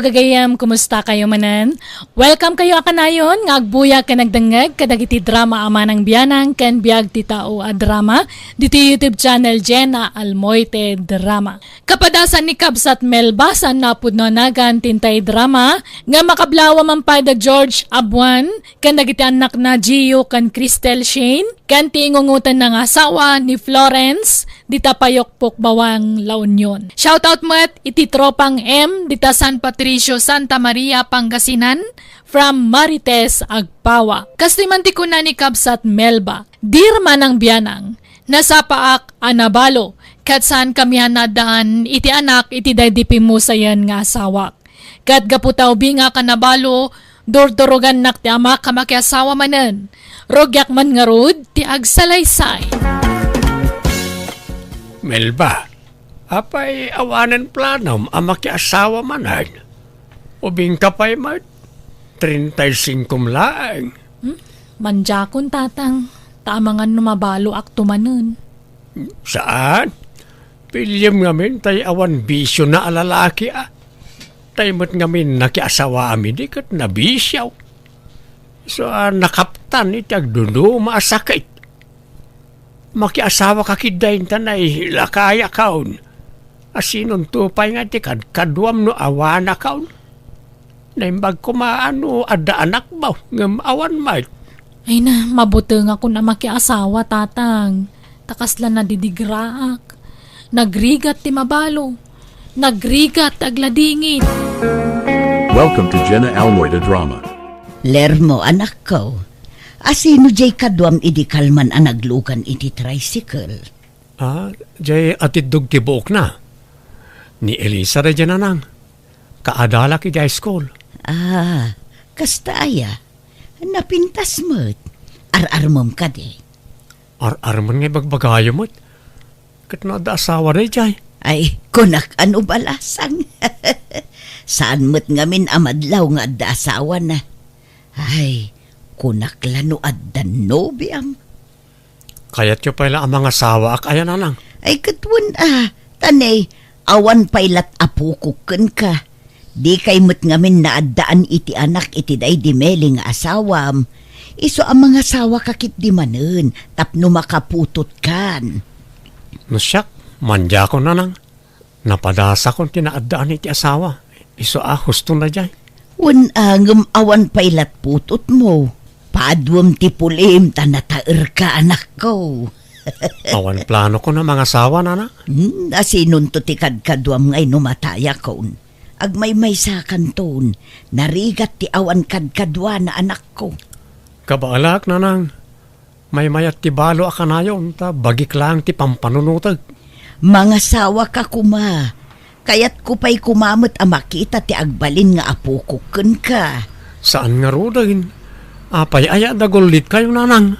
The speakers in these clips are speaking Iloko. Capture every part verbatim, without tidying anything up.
Gagayem, kumusta kayo manen? Welcome kayo a kanayon nga agbuya ken agdengngeg kadagiti drama a manang bianang ken biag ti tao a drama ditoy YouTube channel Jenna Almoite Drama. Kapadasan ni Kabsat Melba saan a pudno a nagan ti intay drama nga makablaw a man pay da George Abuan ken dagiti annakna Gio ken Cristel Shane ken ti ingungotenna nga asawa ni Florence dita Payokpok Bawang, La Union. Shoutout met iti tropang M dita San Patricio, Santa Maria, Pangasinan, from Marites Agpawa. Kastoy man ti kuna ni Kabsat Melba, "Dear Manang Bianang, nasapaak a nabalo, ket saankami a naaddaan iti anak iti daydi pimmusayen nga asawak. Ket gapu ta ubingak a nabalo, durdurugannak ti amak a makiasawa manen. Rugiak man ngarud ti agsalaysay." Melba, apay awanen planom a makiasawa manen? Ubingka pay met, treinta y cinco laeng. Hmm? Mandiakon, Tatang, ta amangan no mabaloak to manen. Saan? Piliem ngamin tay awan bisiona a lalaki a. Tay met ngamin nakiasawaam idi ket nabisio. Isu a nakaptan iti agduduma a sakit. Makiasawaka ketdi ta nailakayakon. Asinonto pay nga ti kadkaduam no awanakon? Naimbag koma no adda anakmo, ngem awan met. Ay na, mabutengakon a makiasawa, Tatang. Ta kasla nadidigraak. Nagrigat ti mabalo. Nagrigat ti agladingit. Welcome to Jenna Almoida Drama. Lermo, anakko. Asino jay kaduam idi kalman a naglugan iti tricycle? Ah, jay atiddog ti buokna. Ni Elisa daydiay, nanang. Kaadalak iti high school. Ah, kasta aya? Napintas met. Ar-armem kadi? Ar-armen nga ibagbagayo met. Ket no adda asawa daydiay? Ay, kunak a no balasang. Saan met ngamin a madlaw nga adda asawana. Ay, kunak la no adda nobiam. Kayatyo pay la a mangasawaak aya, nanang? Ay, ket wen a, ta ne, awan pay lat apokok kenka. Dikay met ngamin naaddaan iti anak iti daydi meli nga asawam. Isu a mangasawaka ketdi manen tapno makaputotkan. No siak, mandiakon, nanang. Napadasakon ti naaddaan iti asawa. Isu a hustona jay. Wen a, ngem awan pay lat putotmo. Paduem ti pulim ta nataerka, anakko. Awan planokon a mangasawa, nana? Hmm, asinonto ti kadkaduam nga inumatayakon? Agmaymaysakanton, narigat ti awan kadkaduana, anakko. Kabaelak, nanang. Maymayat ti balo a kanayon, ta bagik laeng ti pampanunotek. Mangasawaka koma. Kayatko pay koma met a makita ti agbalin nga apokok kenka. Saan ngaruden? Apay aya dagullit kayo, nanang?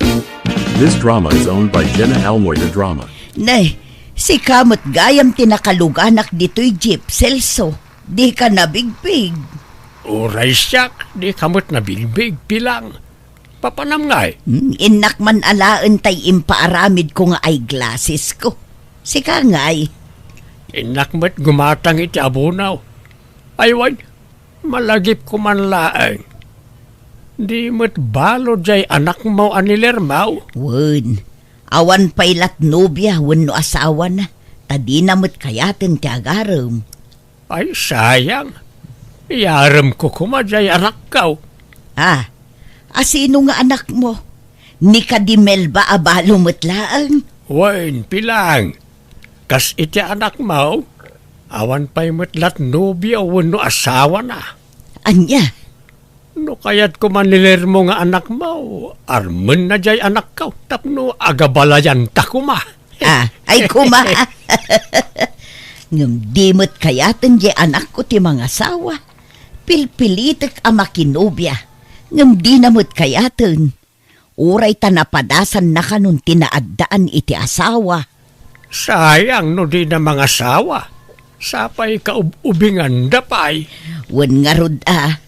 This drama is owned by Jenna Almoida Drama. Ne, sika met gayam ti nakaluganak ditoy jeep, Celso. Dika nabigbig. Uray siak, dika met nabigbig, Pilang. Papanam ngay? Hmm, innak man alaen tay impaaramidko nga eyeglassesko. Sika ngay? Innak met gumatang iti abunaw. Ay wen, malagipko man laeng. Di met balo jay anakmo a ni Lermo? Wen, awan pay lat nobia wenno asawana, ta dina met kayaten ti agarem. Ay, sayang. Iyaremko koma jay anakko. Ah, asino nga anakmo? Ni kadi Melba a balo met laeng? Wen, Pilang. Kas iti anakmo, awan pay met lat nobia wenno asawana. Ania? No kayatko man ni Lermo nga anakmo, armenna jay anakko tapno agabalayanta koma. Ah, ay koma. Ngem di met kayaten jay anakko ti mangasawa. Pilpilitek a makinobia, ngem dina met kayaten. Uray ta napadasannakanon ti naaddaan iti asawa. Sayang no dina mangasawa. Sapay kaub-ubinganda pay. Wen ngarud a,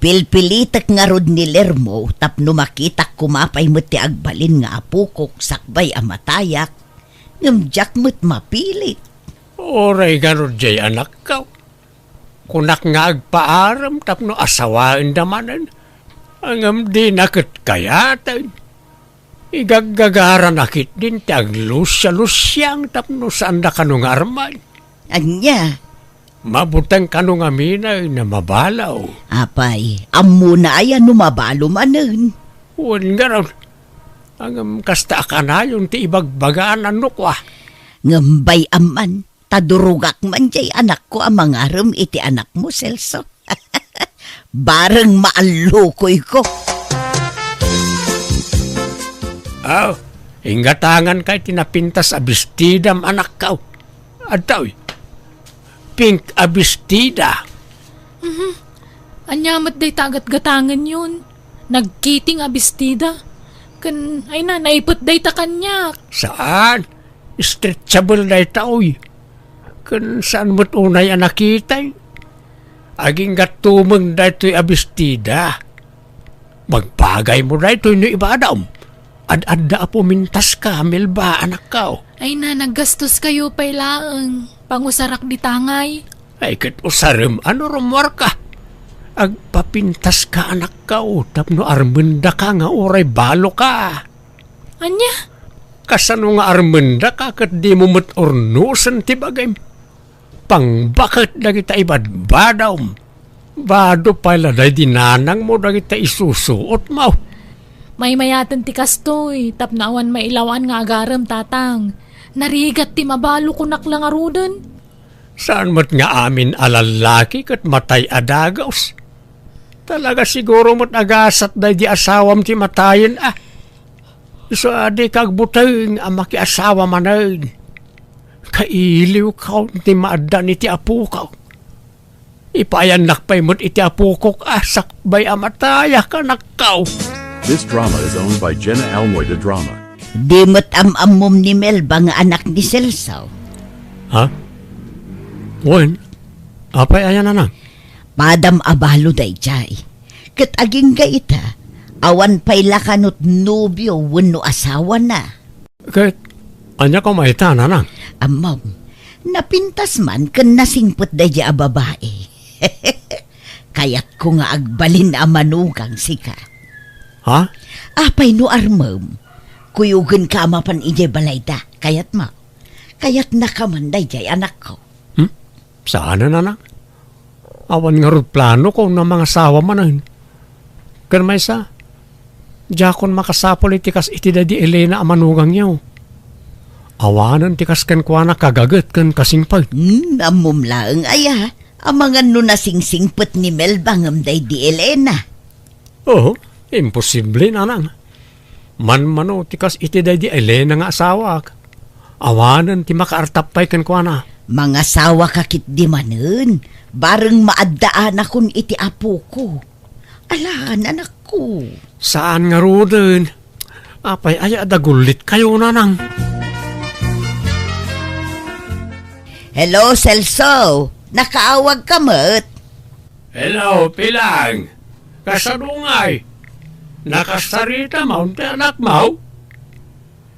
pilpilitek ngarud ni Lermo tapno makitak koma pay met ti agbalin nga apokok sakbay a matayak. Ngem diak met mapilit. Uray ngarud jay anakko. Kunak nga agpaarem tapno asawaenda manen. Ngem dina ket kayaten. Igaggagarana ketdin ti aglusialusiang tapno saanda kano nga armen. Ania? Mabuteng kano ngamin a mabalo. Apay, ammona aya no mabalo manen? Wen ngarud. Ngem kasta a kanayon ti ibagbagana no kua. Ngem bay-am man, ta durogak man jay anakko a mangarem iti anakmo, Celso. Bareng maallukoyko. Aw, inggatangan kay ti napintas a bestidam, anakkaw. Adtoy, pink a bestida. Mhm. Ania met dayta a gatgatangenyon? Nagkiting a bestida? Ken, ay na, naipet dayta kaniak. Saan? Stretchable dayta, oy. Ken saan met unay a nakitay? Agingga tumeng daytoy a bestida. Magbagaymo daytoy no ibadam. Ad-adda a pumintaska, Melba, anakkaw. Ay na, naggastoskayo pay laeng. Pangusarak di tangay. Ay, ket usarem, ano rummuarka? Agpapintaska, anakkaw, tapno armendaka nga uray baloka. Ania? Kasano nga armendaka ket dimo met urnosen ti bagim? Pangbaket dagita ibadbadawm. Bado pay la daydi nanangmo dagita isusuotmo. Maymayaten ti kastoy, tapno awan mailaw-an nga agarem, tatang. Narigat ti mabalo, kunak la ngaruden. Saan met nga amin a lallaki ket matay a dagus? Talaga siguro met a gasat daydi asawam ti matayen a. Isu a dika agbuteng a makiasawa manen. Kailiwkaw ti maaddan iti apokaw. Ipayannak pay met iti apokok a sakbay a matayak, anakkaw. This drama is owned by Jenna Almoy de Drama. Di met am-ammom ni Melba nga anak ni Celso? Ha? Wen, apay aya, nanang? Padam a balo daydiay. Ket agingga ita, awan pay la kano nobio wenno asawana. Ket ania koma ita, nanang? Ammom, napintas man ken nasingpet daydiay a babai. Kayatko nga agbalin a manugang sika. Ha? Apay no armem, kuyogenka a mapan idiay balayda. Kayatmo? Kayatnaka man daydiay, anakko. Hmm? Saanen, anak. Awan ngarud planoko no mangasawa manen. Ken maysa, diakon makasapul iti kas iti daydi Elena a manugangyo. Awanen ti kas kenkuana kagaget ken kasingpet. Hmm, ammom laeng aya, amangan no nasingsingpet ni Melba ngem daydi Elena. Oo, imposible, nanang. Manmano ti kas iti daydi Elena nga asawak. Awanen ti makaartap pay kenkuana. Mangasawaka ketdi manen, bareng maaddaanakon iti apoko. Alaan, anakko. Saan ngaruden. Apay aya a dagullit kayo, nanang? Hello, Celso. Nakaawagka met? Hello, Pilang. Kasano ngay? Nakasarita maon ti anakmo?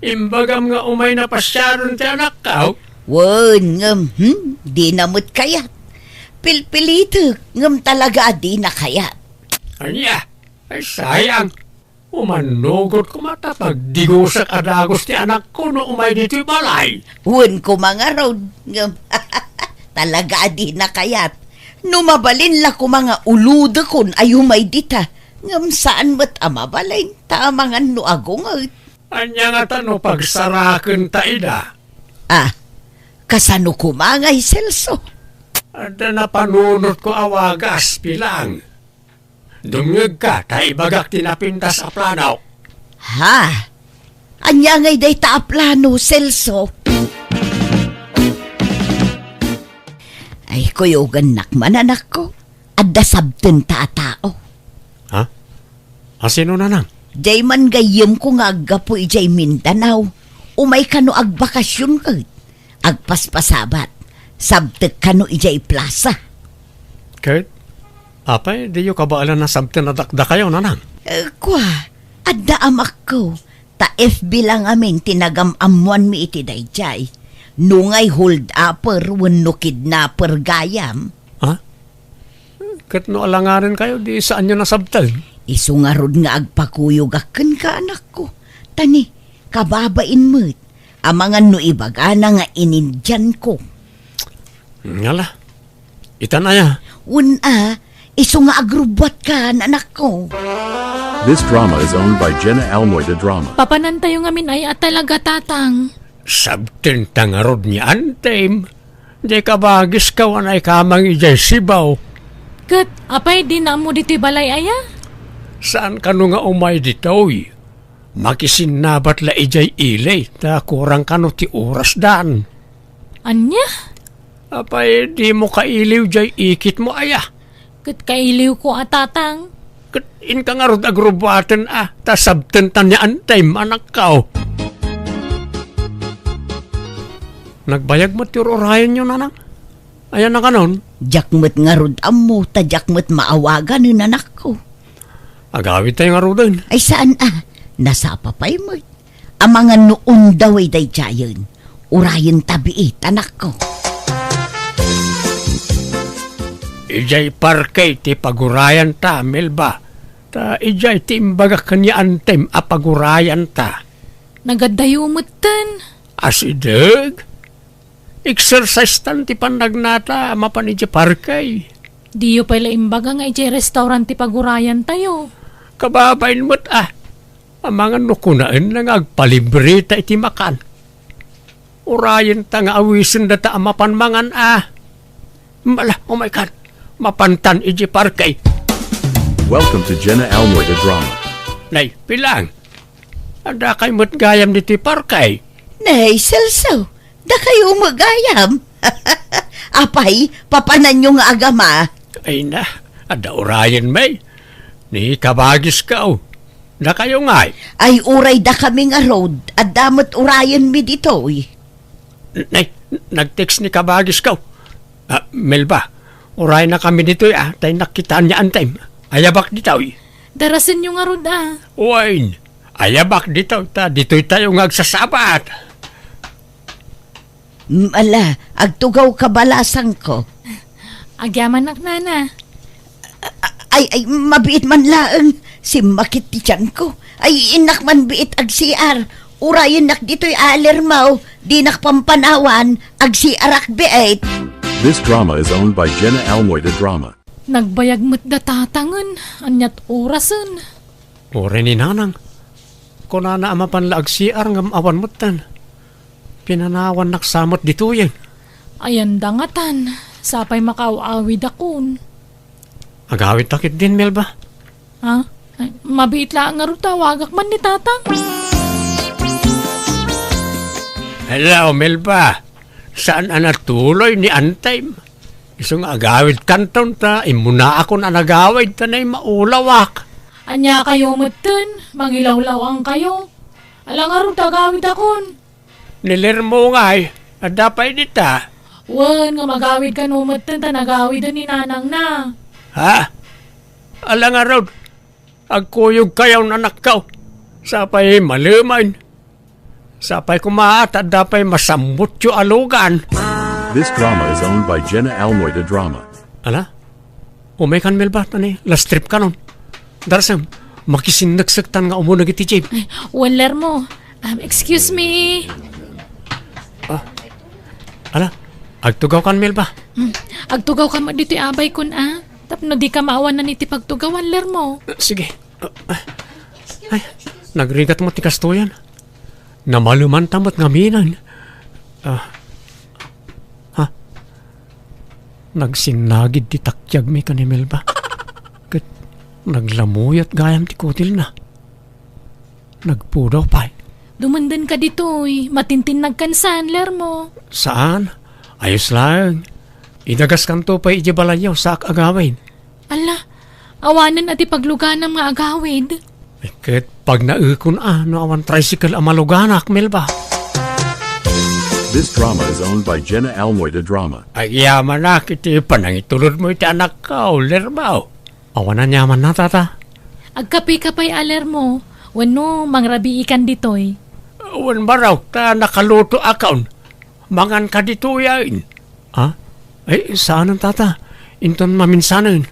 Imbagam nga umay napasiaron ti anakko? Wen, ngem, hmm, dina met kayat. Pilpilitek, ngem talaga a dina kayat. Ania? Ay, sayang. Umannugot koma ta pagdigusek a dagus ti anakko no umay ditoy balay. Wen koma ngarud, ngem talaga a dina kayat. No mabalin la koma nga ulodekon a umay dita, ngem saan met a mabalin, ta amangan no agunget. Ania ngata no pagsarakenta ida? Ah, kasano koma ngay, Celso? Adda napanunotko a wagas, Pilang. Dumngegka ta ibagak ti napintas a plano. Ha? Ania ngay dayta a plano, Celso? Ay, kuyogannak man, anakko. Adda sabtenta a tao. Ha? Asino, nanang? Diay man gayyemko nga aggapu idiay Mindanao. Umay kano agbakasyon ket agpaspasabat. Sabtek kano idiay plasa. Ket, apay, diyo kabaelan a sabten a dakdakayo, nanang? Eh, kua, adda amakko. Ta F B la ngamin ti nagam-ammoanmi iti daydiay. No ngay hold-upper wenno kidnapper gayam. Ha? Ket no alanganen kayo, di saanyo nasabtel? Isu ngarud nga agpakuyogak kenka, anakko. Ta ni, kababain met, amangan no ibagana nga inindianko. Ngala, itan aya? Wen a, isu nga agrubbuatkan, anakko. This drama is owned by Jenna Almoy de Drama. Papanantayo ngamin ay a talaga, Tatang. Sabtenta ngarud ni Antem. Diay kabagiska a naikamang idiay Sibaw. Ket apay dina ammo ditoy balay aya? Saan kano nga umay ditoy? Makisinnabat la idiay ili, ta kurang kano ti orasdan. Ania? Apay, dimo kailiw diay ikitmo aya? Ket kailiwko a, Tatang. Ket inka ngarud agrubbuaten a, ta sabtenta ni Antem, anakko. Nagbayag met ti ur-urayenyo, nanang? Ayan a kanon? Diak met ngarud ammo, ta diak met maawagan, anakko. Agawidtayo ngaruden. Ay, saan a? Nasapa pay met. Amangan no undaw daydiayen. Urayenta biit, anakko. Idiay parke ti pagurayanta, Melba. Ta idiay ti imbagak ken ni Antem a pagurayanta. Nagaddayo metten. Asideg? Exercise tan ti pannagnata a mapan idiay parke. Diyo pay la imbaga nga idiay restaurant ti pagurayantayo. Kababain met a. Amangan no kunaenna nga agpalibreta iti makan. Urayenta nga awisen data a mapan mangan a. Mala, oh my God, mapantan idiay parke. Welcome to Jenna Almoy de Drama. Nay, pilang. Adda kay met gayam ditoy parke. Nay, Celso, dakayo met gayam. Apay, papananyo nga agama? Ay na, adda urayen, may. Ni kabagiska, oh. Dakayo ngay? Ay, uray dakami ngarud, adda met urayenmi ditoy. Nay, nag-text ni kabagiska, oh. Ah, Melba, urayennakami ditoy, ah, tay nakitaan ni Antem. Ayabak ditoy. Darasenyo ngarud, ah. Wen, ayabak ditoy, ta ditoytayo nga agsasabat. Mm, ala, agtugawka balasangko. Agyamanak, nana. A-, ay, ay, mabiit man laeng. Simmakit ti tiyanko. Ay, innak man biit ag-C R. Urayennak ditoy a, Lermo. Dinak pampanawan. Ag-C R ak biit. This drama is owned by Jenna Almoy de Drama. Nagbayag met da tatangen. Aniat orasen? Uray ni nanang. Kunana a mapan la ag-C R ngem awan metten. Pinanawannak sa met ditoyen. Ayan da ngatan, sapay makaaw-awidakon. Agawidta ketdin, Melba. Ha? Ay, mabiit laeng ngarud ta awagak man ni Tatang. Hello, Melba. Saan a natuloy ni Antem? Isu nga agawidkanton ta immunaakon a nagawid ta nay maulawak. Ania kayo metten? Mangilawlaw-ang kayo? Ala ngarud ta agawidakon. Ni Lermo ngay, adda pay dita? Wen, nga magawid kano metten ta nagawiden ni nanangna. Ha? Ala ngarud, agkuyogkayon, anakko. Sapay malemen. Sapay koma ta adda pay masammutyo a lugan. This drama is owned by Jenna Almoy de Drama. Ala? Umaykan, Melba, ta ni last trip kanon. Darasem, makisinneksek tan nga umuna iti jeep. Ay, wen, Lermo. Um, excuse me. Ah, ala, agtugawkan, Melba. Hmm, agtugawkan met ditoy abaykon, ah. Tapno dika maawanan iti pagtugawan, Lermo. Ah, sige. Ah, ah. Ay, nagrigat met ti kastoyan. Namalemanta met ngamin. Ah, Ha? Nagsinnagid ti takyagmi ken ni Melba. Ket naglamuyot gayam ti kutilna. Nagpudaw pay. Dumendenka ditoy, matintinnagkan saan, Lermo? Saan? Ayos laeng. Idagaskanto pay idiay balayyo, saak agawid. Ala, awanen a ti pagluganam nga agawid. Ket pagnaekon a no awan tricycle a maluganak, Melba. This drama is owned by Jenna Almoy de Drama. Agyamanak iti panangitulodmo iti anakko, Lermo. Awan aniamanna, tata. Agkapika pay a, Lermo, wenno mangrabiikan ditoy. Wen, barok, ta nakalutoakon. Manganka ditoyen. Ha? Ay, saanen, tata. Inton maminsanen.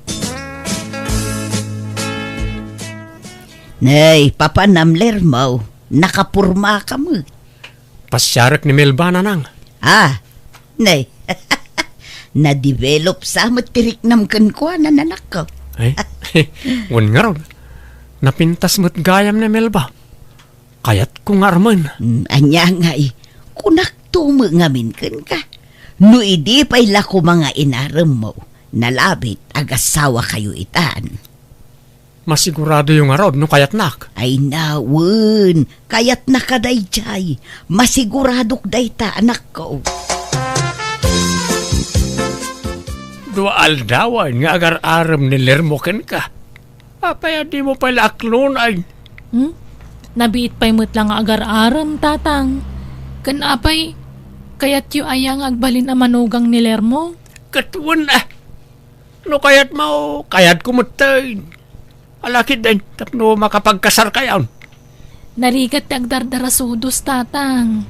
Nay, papanam, Lermo. Nakapurma ka met. Pasiarek ni Melba, nanang. Ah, nay. Na-develop sa met ti riknam kenkuana, anakko. Ay, wen ngarud. Napintas met gayam ni Melba. Kayatko nga armen. Mm, ania ngay, kunakto met ngamin kenka. No idi pay la koma nga inaremmo, nalabit, agassawa kayo itan. Masiguradoyo ngarud no kayatnak? Ay, wen, kayatnaka daydiay. Masiguradok dayta, anakko. Dua aldawen nga agar-arem ni Lermo kenka. Apay a dimo pay la aklonay? Hmm? Nabiit pay met la nga agar-arem, tatang. Ken apay, kayatyo aya nga agbalin a manugang ni Lermo? Ket wen a. No kayatmo, kayatko metten. Ala ketdin, tapno makapagkasarkayon. Narigat ti agdardarasudos, tatang.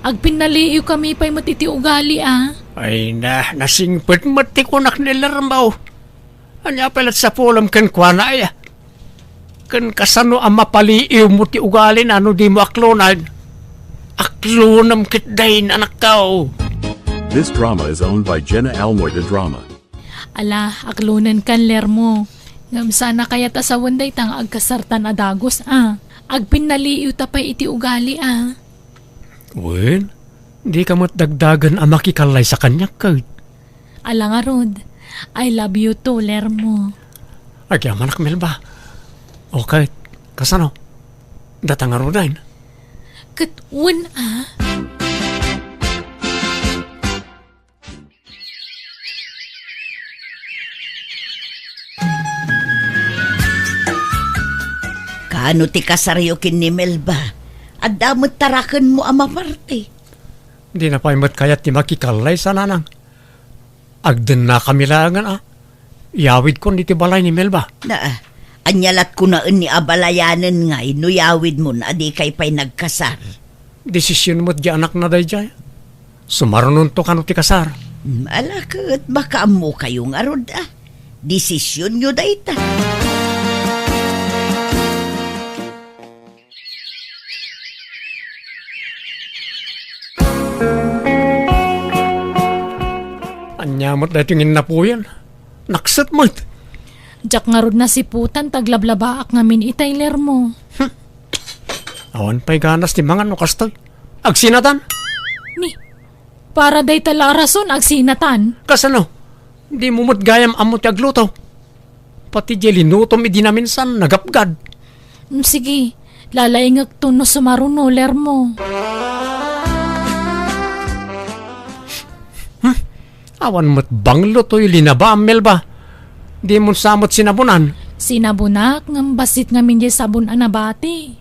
Agpinnaliiwkami pay met iti ugali a. Ay na, nasingpet met ti kunak ni Lermo. Ania pay la't sapulem kenkuana aya? Ken kasano a mapaliiwmo ti ugalina no dimo aklonay? Aklonem ketdin, anakko. This drama is owned by Jenna Almoy de Drama. Ala, aklonenkan, Lermo. Ngem saan a kayat a sawen dayta nga agkasartan a dagus a. Agpinnaliiwta pay iti ugali a. Wen, dika met dagdagen a makikallaysa kaniak ket. Ala ngarud, I love you too, Lermo. Agyamanak, Melba. O ket, kasano? Data ngaruden? Ket wen a. Kaano ti kasaryo ken ni Melba? Adda met tarakenmo a maparti. Dina pay met kayat ti makikallaysa, nanang. Agdennakami laengen a. Iyawidkon iti balay ni Melba. Na, ania la't kunaen ni abalayanen ngay no iyawidmon a dikay pay nagkasar? Desisyon met di anakna daydiay. Sumarunonto kano ti kasar. Hmm, ala ket, makaammokayo ngarud a. Desisyonyo dayta. Ania met daytoy nga innapuyan? Nakset met. Diak ngarud nasiputan ta aglablabaak ngamin itay, Lermo. Hmm. Awan pay ganas ti mangan no kastoy. Agsinatan? Ni, para dayta la a rason, agsinatan. Kasano? Dimo met gayam ammo ti agluto. Pati diay linutom idi naminsan, nagapgad. Mm, sige, lalaingekto no sumaruno, Lermo. Hmm? Awan met banglo toy linabaam, Melba. Dimon sa met sinabonan? Sinabonak, ngem bassit ngamin diay sabon a nabati.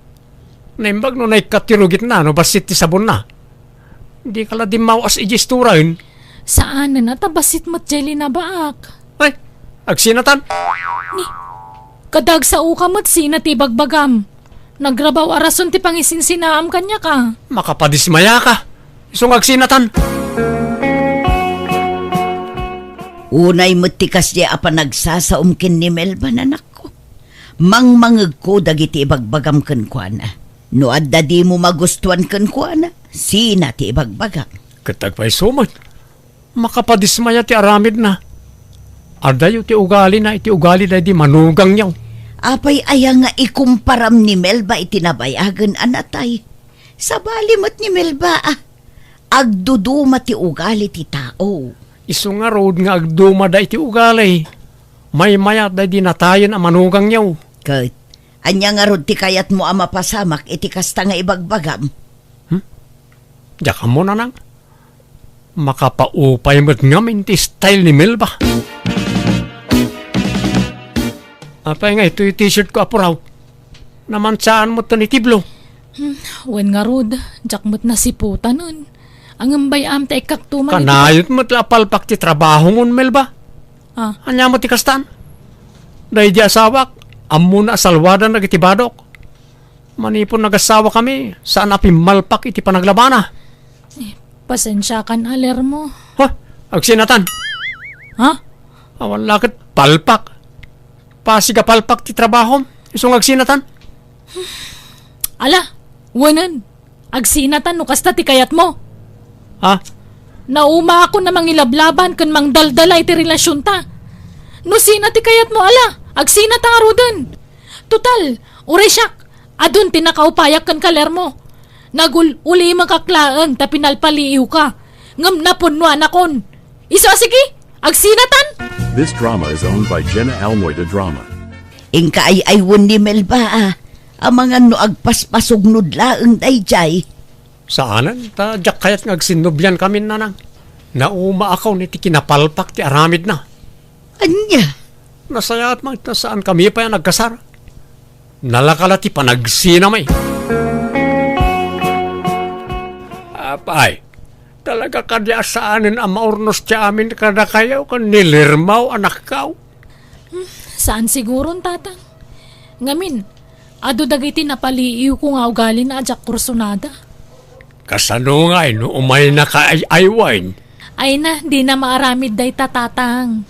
Naimbag no naikkat ti rugitna no bassit ti sabonna. Dika la dimmaw-as idiay istoraen. Saanen a ta bassit met diay linabaak. Ay, agsinatan. Ni, kadaagsaoka met sina ti ibagbagam. Nagrabaw a rason ti pangisinsinnaam kaniak a. Makapadismayaka. Isu nga agsinatan. Unay met ti kasdiay a panagsasaom ken ni Melba, anakko. Mangmangegko dagiti ibagbagam kenkuana. No adda dimo magustuan kenkuana, sina ti ibagbagam. Ket agpayso met, makapadismaya ti aramidna. Adayo ti ugalina iti ugali daydi manugangyo. Apay aya nga ikumparam ni Melba iti nabayagen a natay? Sabali met ni Melba a. Agduduma ti ugali ti tao. Isu ngarud nga agdumada iti ugali. Maymayat daydi natayen a manugangyo. Ket, ania ngarud ti kayatmo a mapasamak iti kasta nga ibagbagam? Hmm? Diak ammo, nanang. Makapaupay met ngamin ti style ni Melba. Apay nga itoy t-shirt ko, apuraw? Namansaan met ti blue. Hmm, wen ngarud, diak met nasiputanen. Ngem bay-am ta ikkaktuman iti Kanayot met la a palpak ti trabahomon, Melba. Ah. Ania met ti kastan? Daydi asawak, ammona a salwadan dagiti badok. Manipud nagassawakami, saan a pimmalpak iti panaglabana. Eh, pasensiakan, Lermo. Ha? Agsinatan? Ha? Awan la ket palpak. Pasig a palpak ti trabahom. Isu nga agsinatan? Ala, wenen, agsinatan no kasta ti kayatmo. Ha? Naumaakon a mangilablaban ken mangdaldala iti relasionta. No sina ti kayatmo, ala, agsinata ngaruden. Total, uray siak, adun ti nakaupayak ken kalermo. Nagul-ulimekak laeng ta pinalpaliiwka, ngem napunnoanakon. Isu a sige, agsinatan! This drama is owned by Jenna Almoy de Drama. Inka ay-aywen ni Melba, a, amangan no agpaspasugnod laeng daydiay. Saanen, ta diak kayat nga agsinnobian kami, nanang. Naumaakon iti kinapalpak ti aramidna. Ania? Nasayaat man ta saan kami pay a nagkasar. Nalaka la ti panagsinami. Apay, talaga kadi a saanen a maurnos ti amin kadakayo ken ni Lerma, anakko? Hmm, saan siguron, Tatang. Ngamin, adu dagiti napaliiwko nga ugalina a diak kursunada. Kasano ngay no umaynaka ay-aywen? Ay na, dina maaramid dayta, Tatang.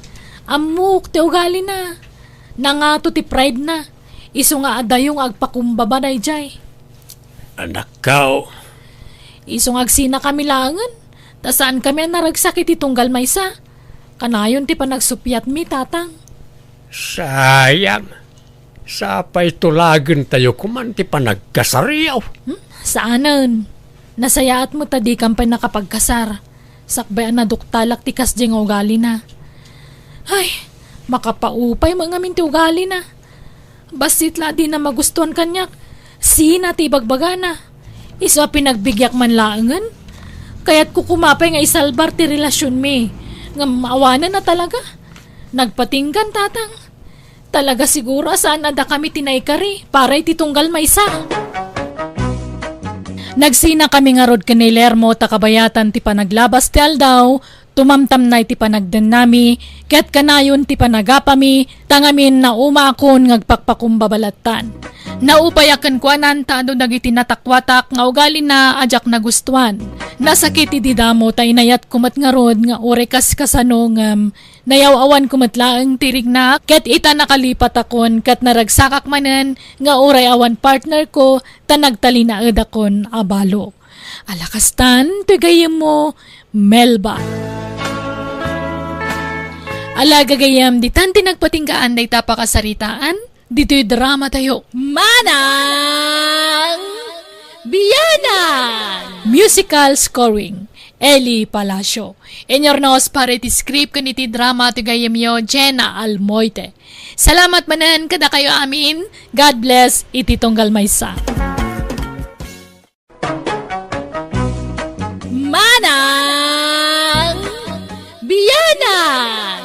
Ammok ti ugalina. Nangato ti pride na. Isu nga adayo nga agpakumbaba daydiay. Anakko. Isu nga agsinakami laengen, ta saankami a naragsak iti tunggal maysa. Kanayon ti panagsuppiatmi, Tatang. Sayang. Sapay tulagentayo koman ti panagkasaryo. Hmm? Saanen. Nasayaat met ta dikam pay nakapagkasar. Sakbay a naduktalak ti kasdiay nga ugalina. Ay, makapaupay met ngamin ti ugalina. Bassit la a dina magustuan kaniak. Sina ti ibagbagana? Isu a pinagbigiak man laengen. Kayatko koma pay nga isalbar ti relasionmi. Ngem awanen a talaga. Nagpatinggan, Tatang. Talaga siguro a saan a dakami ti naikari para iti tunggal maysa. Nagsinakami ngarud ken ni Lermo ta kabayatan ti panaglabas ti aldaw, tumamtamnay ti panagdennami, ket kanayon ti panagapami, ta ngamin naumaakon nga agpakpakumbaba lattan. Naupayak kenkuana ta adu dagiti natakuatak nga ugalina a diak nagustuan. Nasakit idi damo ta inayatko met ngarud nga uray kas-, kasano ngem nayaw-awanko met laeng ti rigna, ket ita nakalipatakon ket naragsakak manen nga uray awan partnerko ta nagtalinaedakon a balo. Ala kastan, ti gayyemmo, Melba. Ala gagayyem, ditan ti nagpatinggaan dayta pakasaritaan. Ditoy drama tayo, Manang Bianang! Musical scoring, Eli Palacio. Inyurnos para iti script ken iti drama ti gayyemyo, Jenna Almoite. Salamat manen kadakayo amin. God bless iti tunggal maysa. Manang Bianang!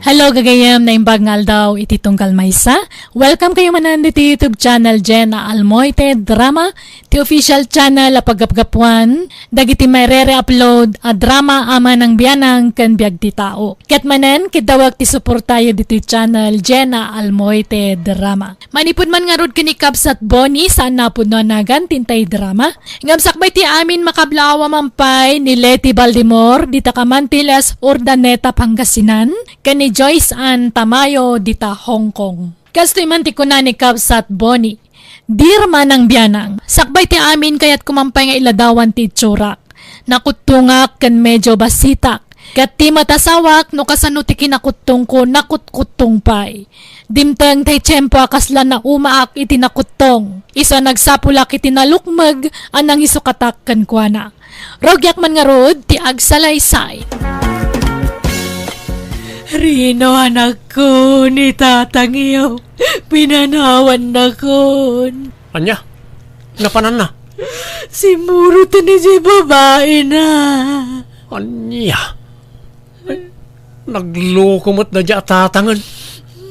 Hello, gagayyem, naimbag nga aldaw iti tunggal maysa. Welcome kayo manen diti YouTube channel Jenna Almoite Drama, ti official channel a paggapgapuan dagiti maire-re-upload a drama a Manang Bianang ken Biag ti Tao. Ket manen, kiddawek ti suportayo ditoy channel Jenna Almoite Drama. Manipud man ngarud ken ni Kabsat Bonnie, saan napudno a nagan ti intay drama. Ngem sakbay ti amin, makablaawa man pay ni Leti Baldimor, dita Camantiles, Urdaneta, Pangasinan, ken ni Joyce Ann Tamayo, dita Hong Kong. Kastoy man ti kuna ni Kabsat Bonnie, "Dear Manang Bianang, sakbay ti amin, kayatko man pay nga iladawan ti itsurak. Nakuttongak ken medyo bassitak. Ket ti met asawak, no kasano ti kinakuttongko, nakutkuttong pay. Dimteng tay tiempo a kasla naumaak iti nakuttong. Isu a nagsapulak iti nalukmeg a nangisukatak kenkuana. Rugiak man ngarud ti agsalaysay." "Rino, anakko, ni tatangyo, pinanawannakon." "Ania? Napananna?" "Simmuroten idiay babaina." "Ania? Ay, nagloko met daydiay a tatangen.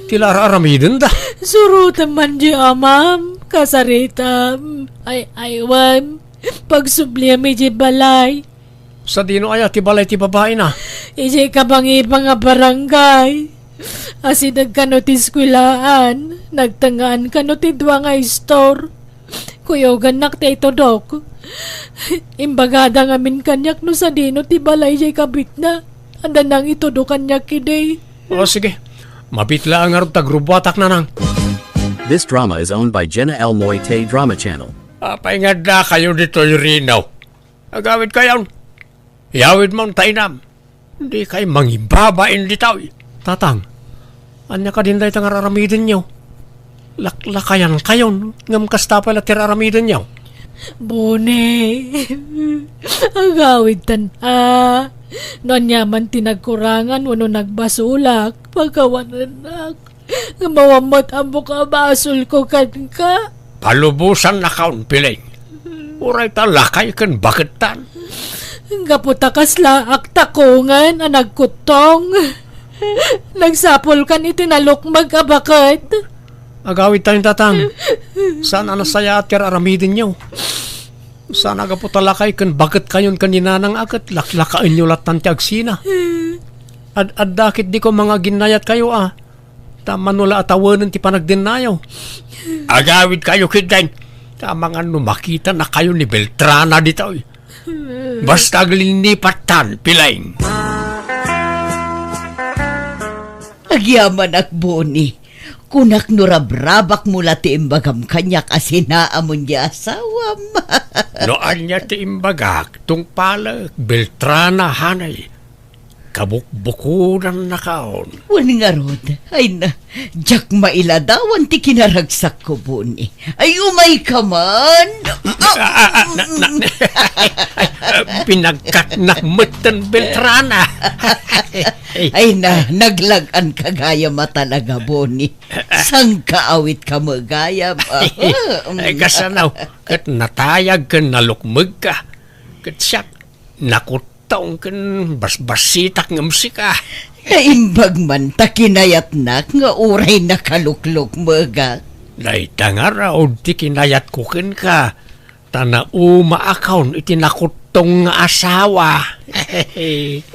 Ti la ar-aramidenda." "Surotem man diay amam, kasaritam, ay-aywem, pagsubliam idiay balay." "Sadino aya ti balay ti babaina?" "Idiay kabangibang a barangay. Asideg kano ti eskuelaan, nagtengngaan kano ti dua nga istor. Kuyogannak ti itudok. Imbagada ngamin kaniak no sadino ti balay diay kabitna. Adda nangitudo kaniak idi." "O, sige. Mabiit laeng ngarud ta agrubuatak, nanang." This drama is owned by Jenna L Moite Drama Channel. Apay nga adda kayo ditoy Rino? Agawid kayon. Yawid mo ta inam. Di kay mangibabain ditoy. Tatang, ania kadin dayta nga ar-aramidenyo? Laklakayan kayon, ngem kasta pay la ti ar-aramidenyo. Boni, agawidtan a. No ania man ti nagkurangan wenno nagbasolak, pakawanennak. Nga mawan met ammok a basolko kenka. Palubosannakon, Piling. Uray ta lakay ken bakettan. Gapu ta kasla agtakongen a nagkuttong. Nagsapulkan iti nalukmeg a baket. Agawidtayon, Tatang. Saan a nasayaat ti ar-aramidenyo. Saan a gapu ta lakay ken baketkayon ken ni Nanang a ket laklakaenyo lattan ti agsina. Ad-adda ketdiko mangaginnayatkayo a. Ta mano la a tawenen ti panagdennayo. Agawidkayo ketdin. Ta amangan no makitanakayo ni Beltrana ditoy. Basta aglinnipattan, Piling. Agyamanak, Boni. Kunak no rabrabakmo la ti imbagam kaniak a sinaamon ti asawam. No ania ti imbagak, tungpalek, Beltrana, hanay. Kabukbukodannakon. Wen ngarud, ay na, diak mailadawan ti kinaragsakko, Boni. Ay, umayka man. Ah, ah, ah, na, na, pinagkatnak metten, Beltrana. Ay na, naglag-anka gayam a talaga, Boni. Sangkaawit ka met gayam. Ay, kasano? Ket natayag ken nalukmegka. Ket siak, nakut- tong ken basbasitak ngem sika. Naimbag man ta kinayatnak nga uray nakaluklukmegak. Dayta ngarud ti kinayatko kenka, ta naumaakon iti nakuttong nga asawa.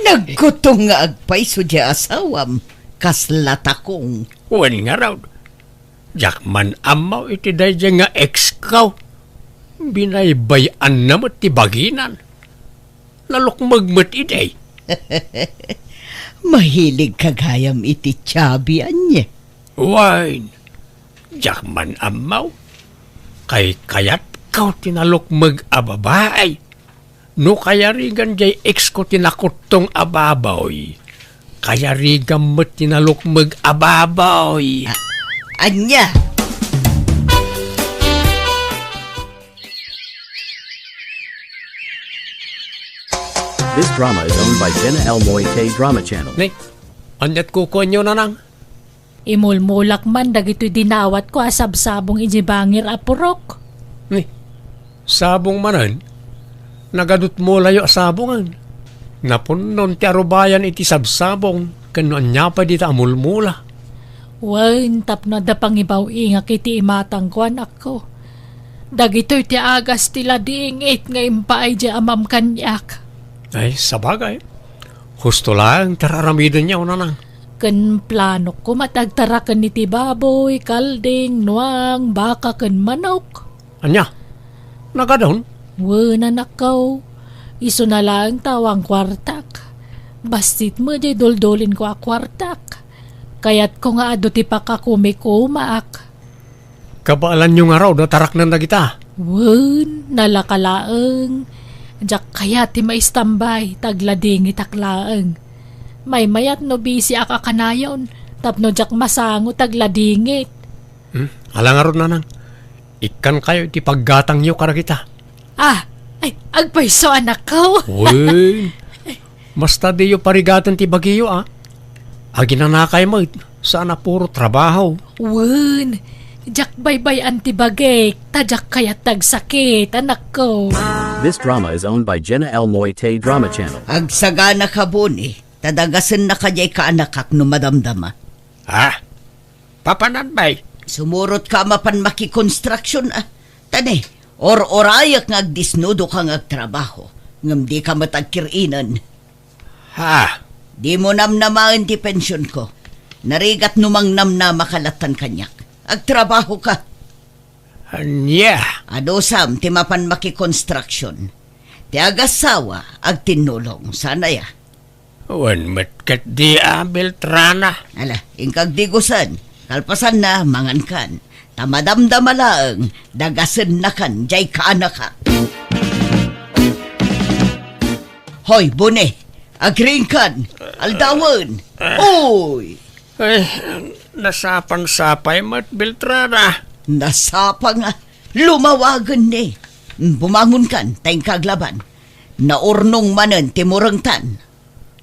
Nagkuttong nga agpayso ti asawam, kasla takong. Wen ngarud, diak man ammo iti daydiay nga ex-ko. Binaybay-anna met ti baginan. Nalukmeg met idi. Mahilig ka gayam iti Chubby, ania? Wen, diak man ammo. Kaykayatko ti nalukmeg a babai. No kayarigan diay ex-ko ti nakuttong a baboy, kayarigam met ti nalukmeg a baboy. A-, ania? This drama is owned by Jenna L Moite Drama Channel. Ni, aniat kukuanyo, Nanang? Imulmulak man dagitoy dinawatko a sabsabong idiay bangir a purok. Ni, sabong manen? Nagadutmo layo a sabongen. Napunnon ti arubayan iti sabsabong ken no ania pay dita a mulmula. Wen, tapno adda pangibaw-ingak iti imatangko, anakko. Dagitoy ti agas ti ladingit nga impaay diay amam kaniak. Ay, sabagay. Husto laeng ti ar-aramidenyo, Nanang. Ken planok koma ti agtaraken iti baboy, kalding, nuang, baka, ken manok. Ania? Nagadun? Wen, anakko. Isuna laeng ta awan kuartak. Bassit met diay duldulinko a kuartak. Kayatko nga adu ti pakakumikumaak. Kabaelanyo ngarud a taraknen dagita? Wen, nalaka laeng. Diak kayat ti maistambay, ta agladingitak laeng. Maymayat no bisiak a kanayon, tapno diak masango ta agladingit. Hmm? Ala ngarud, Nanang. Ikkankayo iti paggatangyo kadagita. Ah, ay, agpayso, anakko. Wen, basta diyo parigaten ti bagiyo, a. Aginanakay met, saan a puro trabaho. Wen, diak baybay-an ti bagik, ta diak kayat ti agsakit, anakko. This drama is owned by Jenna L Moite Drama Channel. Agsagana ka, Boni, ta dagasennaka diay kaanakak no madamdama. Ha? Papanan, bay? Sumurotka a mapan makikonstruksyon, a. Ta ne, or-orayak nga agdisnudoka nga agtrabaho, ngem dika met agkir-inen. Ha? Dimo namnamaen ti pensionko. Narigat no mangnamnamaka lattan kaniak. Agtrabahoka. Ania? Adusam ti mapan makikonstruksyon. Ti agassawa, agtinnulong. Saan aya? Wen met ketdi a, Beltrana. Ala, inka agdigusen. Kalpasanna, mangankan. ta madamdama laeng dagasennakan jay kaanakak. Hoy, Boni, agriingkan, aldawen. Uy! Ay, nasapang sapay met, Beltrana. Nasapang a lumawagen ni. Bumangonkan, ta inka aglaban. Naurnong manen ti murengtan.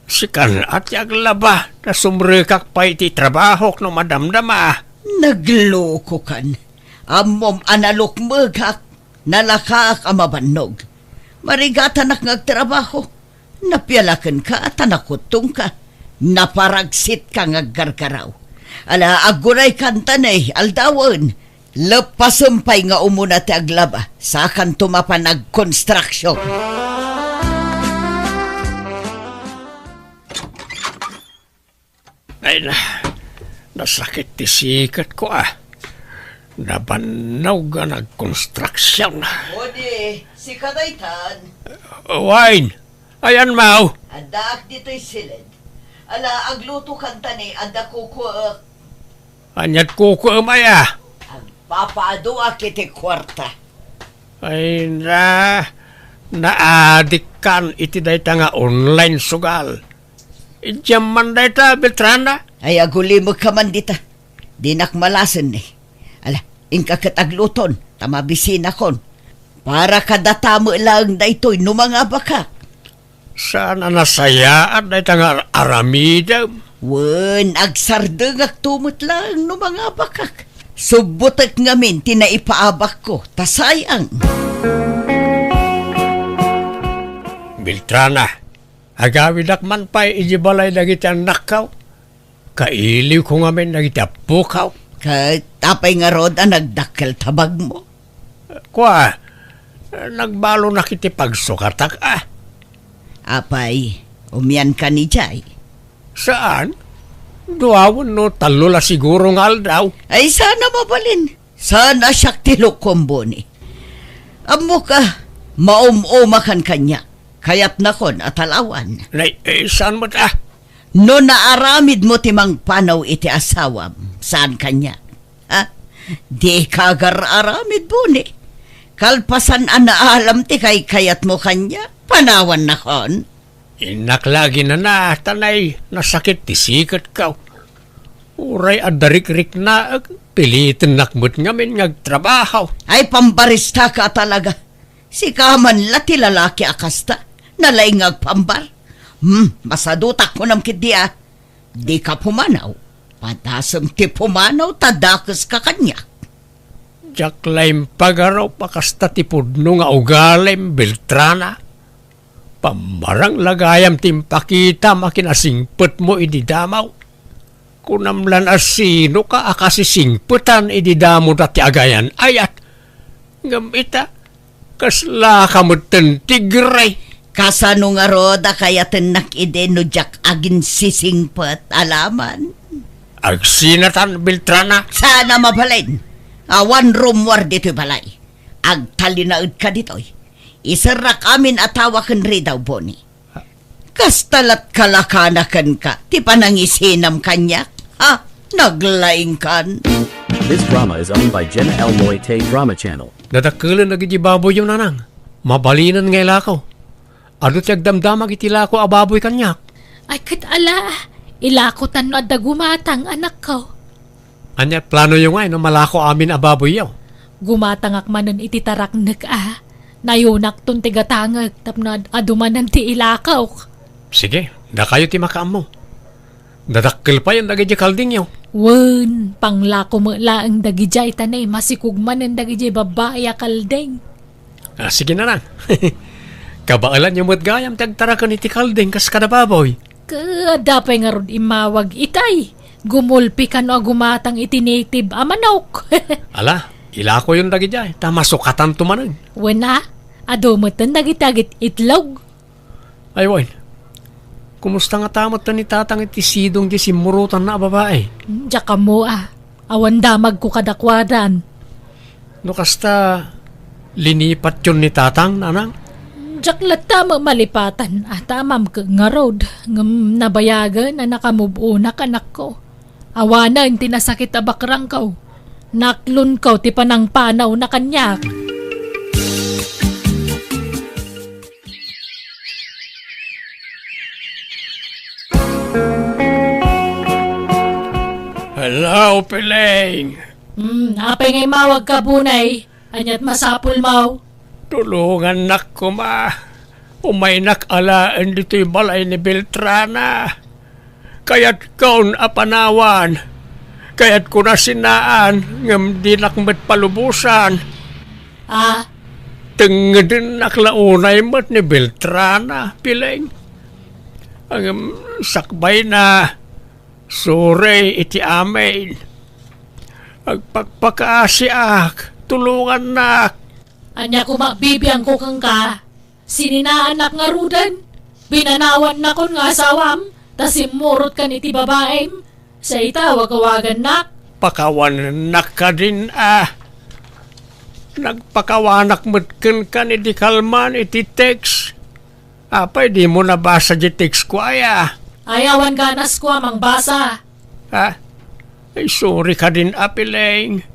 Sikan a ti aglaba, nasumrekak pay iti trabahok no madamdama. Naglokokan. Ammom a nalukmegak, nalakaak a mabannog. Marigatanak nga agtrabaho. Napialakenka ta nakuttongka. Naparagsitka nga aggargaraw. Ala, agguraykan ta ne, aldawen. Leppasem pay nga umuna ti aglaba, sakanto mapan agkonstruksion. Ay na, nasakit ti siketko, ah. Nabannog nga nagkonstruksion. Odi, sika daytan. Wine, ayan, Mau? Addaak ditoy siled. Ala, aglutokan ta ni, adda kukuek. Ania't kukuem aya? Agpapaaduak iti kuarta. Ay na, naadikkan iti dayta nga online sugal. Idiam man dayta, Beltrana? Ay, agulimekka man dita. Dinak malasen ni. Ala, inka ket agluton, ta mabisinakon. Para kadata met laeng daytoy no mangabakak. Saan a nasayaat dayta nga aramidem? Wen, agsardengakto met laeng no mangabakak. Subbotek ngamin ti naipaabakko, ta sayang. Beltrana, agawidak man pay iti balay dagiti annakko. Kailiwko ngamin dagiti appokaw. Ket apay ngarud a nagdakkel tabagmo? Kua, nagbalonak iti pagsukatak, ah. Apay, umiankan idiay? Saan? Dua wenno tallo la siguro nga aldaw. Ay, saan a mabalin? Saan a siak ti lukom, Boni? Ammok a, maum-umakan kaniak. Kayatnakon a talawan. Nay, eh, saan met, ah? No naaramidmo ti mangpanaw iti asawam, saan kaniak? Ha? Dika agar-aramid, Boni. Kalpasan a naalam ti kaykayatmo kaniak, panawannakon. Innak la aginana, ta nay, nasakit ti siketko. Uray adda rikriknaek, pilitennak met ngamin nga agtrabaho. Ay, pambaristaka a talaga. Sika man la ti lalaki a kasta. Nalaing nga agpambar. Hmm, masadutak kunam ketdi a. Dika pumanaw. Padasem ti pumanaw ta dakeska kaniak. Diak la impagarup a kasta ti pudno nga ugalim, Beltrana. Pammarang la gayam ti impakitam a kinasingpetmo idi damo. Kunam lan a sinoka a kasisingpetan idi damoda ti agayan-ayat. Ngem ita, kaslaka metten ti gray. Kasano ngarud a kayatennak idi no diak aginsisingpet, alaman? Agsinatan, Beltrana. Saan a mabalin. Awan rummuar ditoy balay. Agtalinaedka ditoy. Iserrak amin a tawa ken ridaw, Boni. Kasta lat kalakana kenka ti panangisinam kaniak? Ha? Naglaingkan. This drama is owned by Jenna L Moite Drama Channel. Dadakkelen dagiti baboyyo, nanang. Mabalinen nga ilako. Adu ti agdamdamag iti lako a baboy kaniak. Ay, ket ala, ilakotan no adda gumatang, anakko. Ania planoyo ngay no malako amin a baboyyo? Gumatangak manen iti taraknek a. Nayonakton ti gatangek tapno ad-, adu manen ti ilakok. Sige, dakayo ti makaammo. Dadakkel payen dagiti kaldingyo. Wen, panglako met laeng dagidiay ta ne, masikog manen dagiti babbai a kalding. Ah, sige na lang. Kabaelanyo met gayam ti agtaraken iti kalding kas kada baboy. Ket adda pay ngarud immawag itay. Gumulpi kano a gumatang iti native a manok. Ala, ilakoyon dagidiay, ta masukatanto manen. Wen a, adu meten dagiti agit-itlog. Ay, wen. Kumusta ngata met ni Tatang iti sidong di simmurotanna a babai? Diak ammo a. Awan damagko kadakuadan. No kasta, linipatyon ni Tatang, nanang? Diak latta met malipatan a, ta ammam ket ngarud, ngem nabayagen a nakamove-onak, anakko. Awanen ti nasakit a bakrangko. Naklonko ti panangpanawna kaniak. Hello, Piling. Hmm, apay nga immawagka, Bunay? Ania't masapulmo? Tulongannak koma. Umaynak alaen ditoy balay ni Beltrana. Kayatkon a panawan. Kayatko a sinaan, ngem dinak met palubosan. Ah? Tengedennak la unay met ni Beltrana, Piling. Ngem sakbayna, sorry iti amin. Agpakpakaasiak, tulongannak. Ania koma bibiangko kenka? Sininaannak ngaruden? Binanawannakon nga asawam, ta simmurotkan iti babaim? Sa ita, wagawagannak? Pakawanennak kadin a. Nagpakawanak met kenka ni di kalman iti text. Apay dimo nabasa di text ko aya? Ay, awan ganasko a mangbasa. Ha? Ay, sorry kadin a, Piling.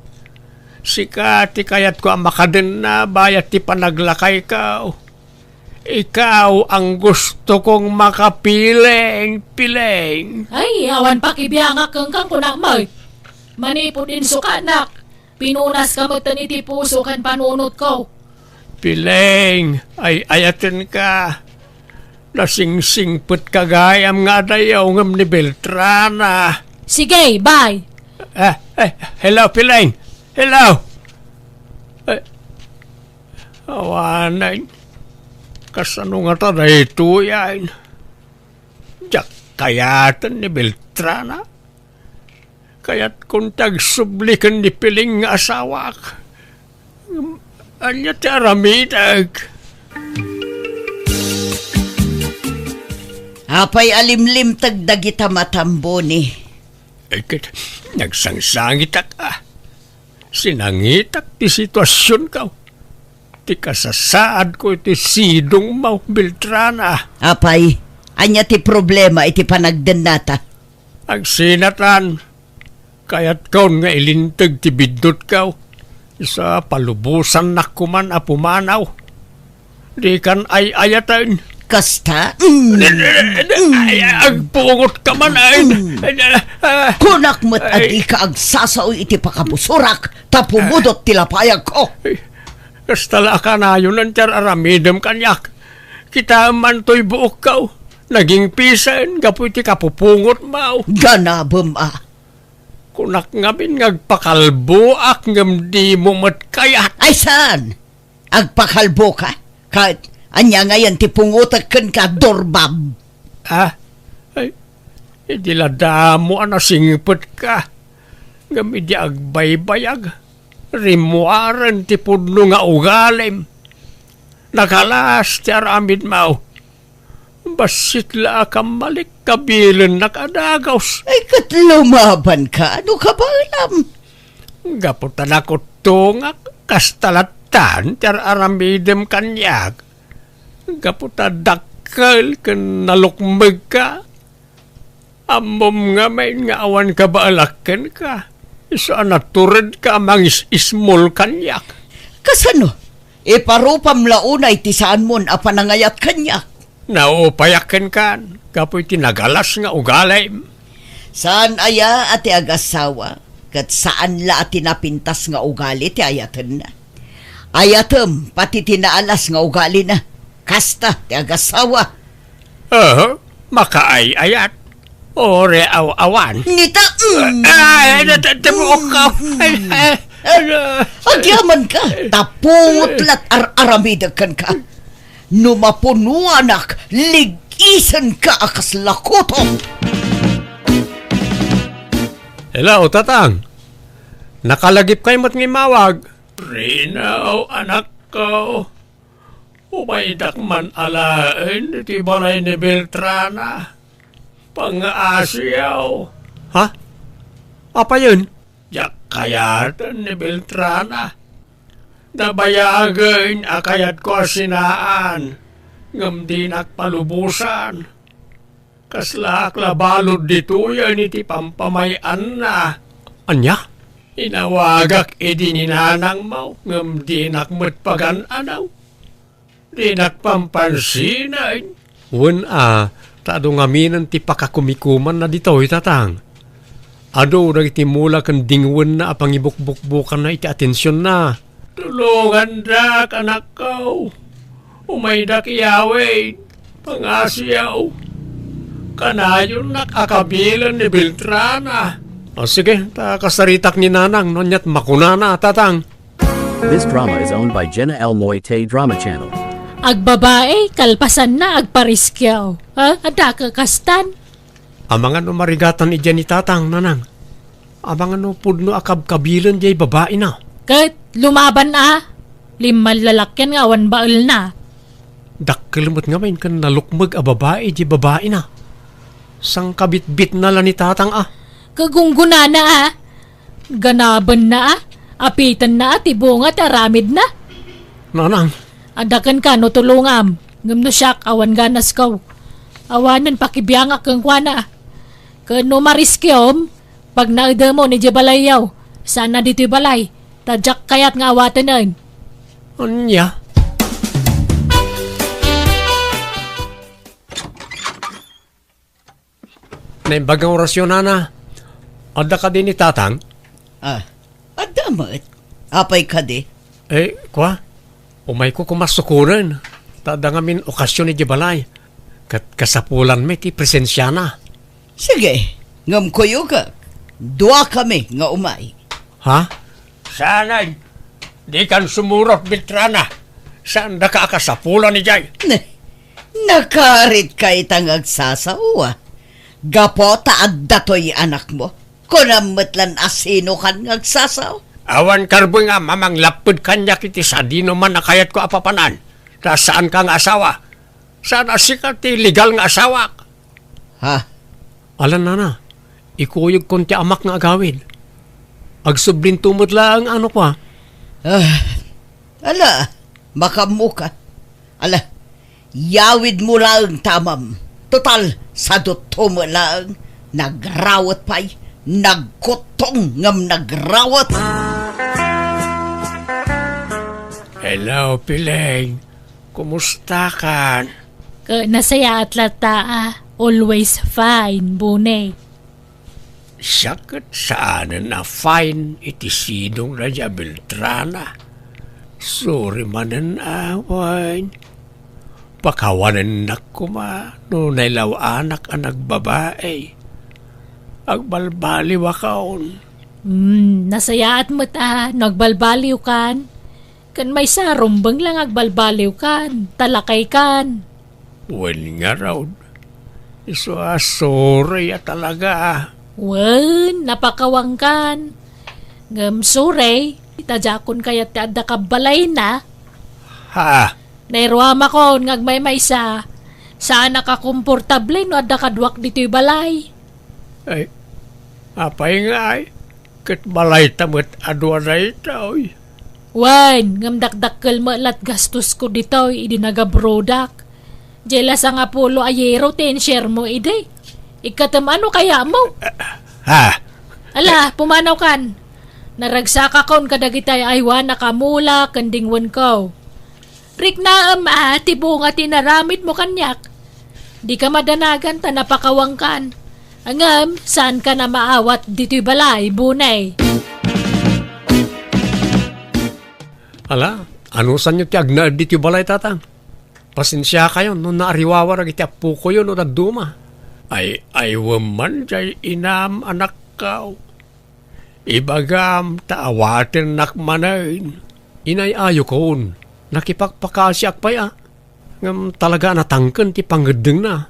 Sika ti kayatko a makadenna bayat ti panaglakayko. Ikaw ang gusto kong makapiling, Piling. Ay, awan pakibiangak kenka, kunak met. Manipud insukanak, pinunaska met iti puso ken panunotko. Piling, ay-ayatenka. Nasingsingpetka gayam nga adayo ngem ni Beltrana. Sige, bye. Eh, eh, hello, Piling. Hello. Eh, awanen. Kasano ngata daytoy, ay? Diak kayaten ni Beltrana. Kayatkon ti agsubli ken ni Piling nga asawak. Ania ti aramidek? Apay a limlimteg dagita matam, Boni? Eh, ket nagsangsangitak a. Sinangitak ti situasionko. Ti kasasaadko iti sidongmo, Beltrana. Apay, ania ti problema iti panagdennata? Agsinatan, kayatkon nga ilinteg ti biddutko. Isu a palubosannak koman a pumanaw. Dikan ay-ayaten. Kasta? Mm. Ay, agpungot ka man, ay. Mm. Ay, ah, Kunak met a ay. Dika agsasao iti pakabusurak, ta pumudot ti lapayagko. Ay, kasta la a kanayonan ti ar-aramidem kaniak. Kitaem man toy buokko. Nagingpisen gapu iti kapupungotmo. Ganabem a. Kunak ngamin nga agpakalboak ngem dimo met kayat. Ay, saan? Agpakalboka? Ket ania ngayen ti pungotek kenka, Dorbab? Ah? Ay, idi la damo a nasingpetka, ngem idi agbaybayag, rimmuaren ti pudno nga ugalim. Nakalas ti aramidmo. Bassit la a kammalik, kabilennak a dagus. Ay, ket lumabanka, no kabaelam? Gapu ta nakuttongak, kasta lattan ti ar-aramidem kaniak. Gapu ta dakkel ken nalukmegka, ammom ngamin nga awan kabaelak kenka. Isu a naturedka a mangis-ismol kaniak. Kasano? Iparupam la unay ti saanmon a panangayat kaniak. Naupayak kenka gapu iti nagalas nga ugalim. Saan aya a ti agasawa, ket saan la a ti napintas nga ugali ti ayatenna. Ayatem pati ti naalas nga ugalina. Kasta ti agasawa. Aha, makaay-ayat. Ore aw-awan. Nita, mm. Ay, nata-, tabuok ka. Ay, ay, ano? Agyaman ka, ta pungot lat ar-aramidek kenka. No mapunuanak, lig-isen ka a kasla kuto. Hello, Tatang. Nakalagip kay met nga immawag. Rino, anakko. Umaydak man alaen iti balay ni Beltrana. Pangaasiyaw. Ha? Apayen? Diak kayaten ni Beltrana. Nabayagen a kayatko a sinaan, ngem dinak palubosan. Kaslaak la balud ditoyen iti pampamay-anna. Ania? Inawagak idi ni nanangmo, ngem dinak met pagan-anaw. Dinak pampansinan. Wen a, ta adu ngaminen ti pakakumikumanna ditoy, Tatang. Adu dagiti mula ken dingwenna a pangibukbukbukanna iti atensionna. Tulongandak, anakko. Umaydak iyawid. Pangasiw. Kanayonnak a kabilen ni Beltrana. O, sige, ta kasaritak ni Nanang no aniat makunana, Tatang. This drama is owned by Jenna L Moite Drama Channel. Agbabae, kalpasanna, agpariskeo. Ha? Adda ka kastan? Amangan no marigatan idiay ni Tatang, Nanang. Amangan no pudno a kabkabilen diay babaina. Ket lumaban a. Limman lalakian nga awan baelna. Dakkel met ngamin ken nalukmeg a babai diay babaina. Sangkabitbitna la ni Tatang a. Kagunggunana a. Ganabenna a. Apitenna a ti bunga ti aramidna. Nanang. Adda kenka no tulongam. Ngem no siak, awan ganasko. Awanen pakibiangak kenkuana. Ken no mariskeom, pagnaedemon idiay balayyo. Saan a ditoy balay. Ta diak kayat nga awatenen. Ania? Naimbag nga orasyon, Nana. Adda kadi ni Tatang? Ah, adda met. Apay kadi? Eh, kua? Umayko koma sukonen. Ta adda ngamin okasyon idiay balay. Ket kasapulan met ti presensiana. Sige, ngem kuyogak. Duakami nga umay. Ha? Saanen. Dikan sumurot, Beltrana. Saandaka a kasapulan idiay? Ne, nakaritka ita nga agsasaoa. Gapu ta adda toy anakmo. Kunam met lan a sinokan nga agsasao. Awan karbuy nga mamanglapped kaniak iti sadinoman a kayatko a papanan. Ta saanka nga asawa. Saan a sika ti legal nga asawak. Ha? Alan, Nana, ikuyogkon ti amak nga agawid. Agsublinto met laeng, ano kua? Ah, ala, makaammoka. Ala, yawidmo laeng ta amam. Total, sadutto met laeng. Nagrawet pay, nagkuttong ngem nagrawet. Hello, Piling. Kumustakan? Ka-, nasayaat latta a. Always fine, Bune. Siak ket saanen a fine iti sidongna diay a Beltrana. Sorry manen a, wen. Pakawanennak koma no nailaw-anak a nagbabai. Agbalbaliwakon. Hmm, nasayaat met a no agbalbaliwkan. Ken maysa, rumbeng la nga agbalbaliwkan, ta lakaykan. Wen ngarud, isu a sorry a talaga. Wen, napakawangkan. Ngem sorry, ta diakon kayat ti adda kabbalayna. Ha? Nairuamakon nga agmaymaysa, saanak a komportable no adda kaduak ditoy balay. Ay, apay ngay? Ket balayta met a dua daytoy. Wen, ngem dakdakkel met lat gastosko ditoy idi nagabrodak. Diay la sangapulo a euro ti insuremo idi. Ikkatem ano kayatmo? Ha? Ala, pumanawkan. Naragsakakon kadagiti ay-aywanak a mula ken dingwenko. Riknaem a ti bunga ti inaramidmo kaniak. Dika madanagan ta napakawangkan. Ngem, saankan a maawat ditoy balay, Bune. Ala, anusanyo ti agnaed ditoy balay, Tatang? Pasensiakayon no naariwawar dagiti appokoyo no dadduma. Ay, ay, wen man diay inam, anakko. Ibagam ta awatennak manen. Inay-ayokon, nakipakpakasiak pay a. Ngem talaga a natangken ti pangeddengna.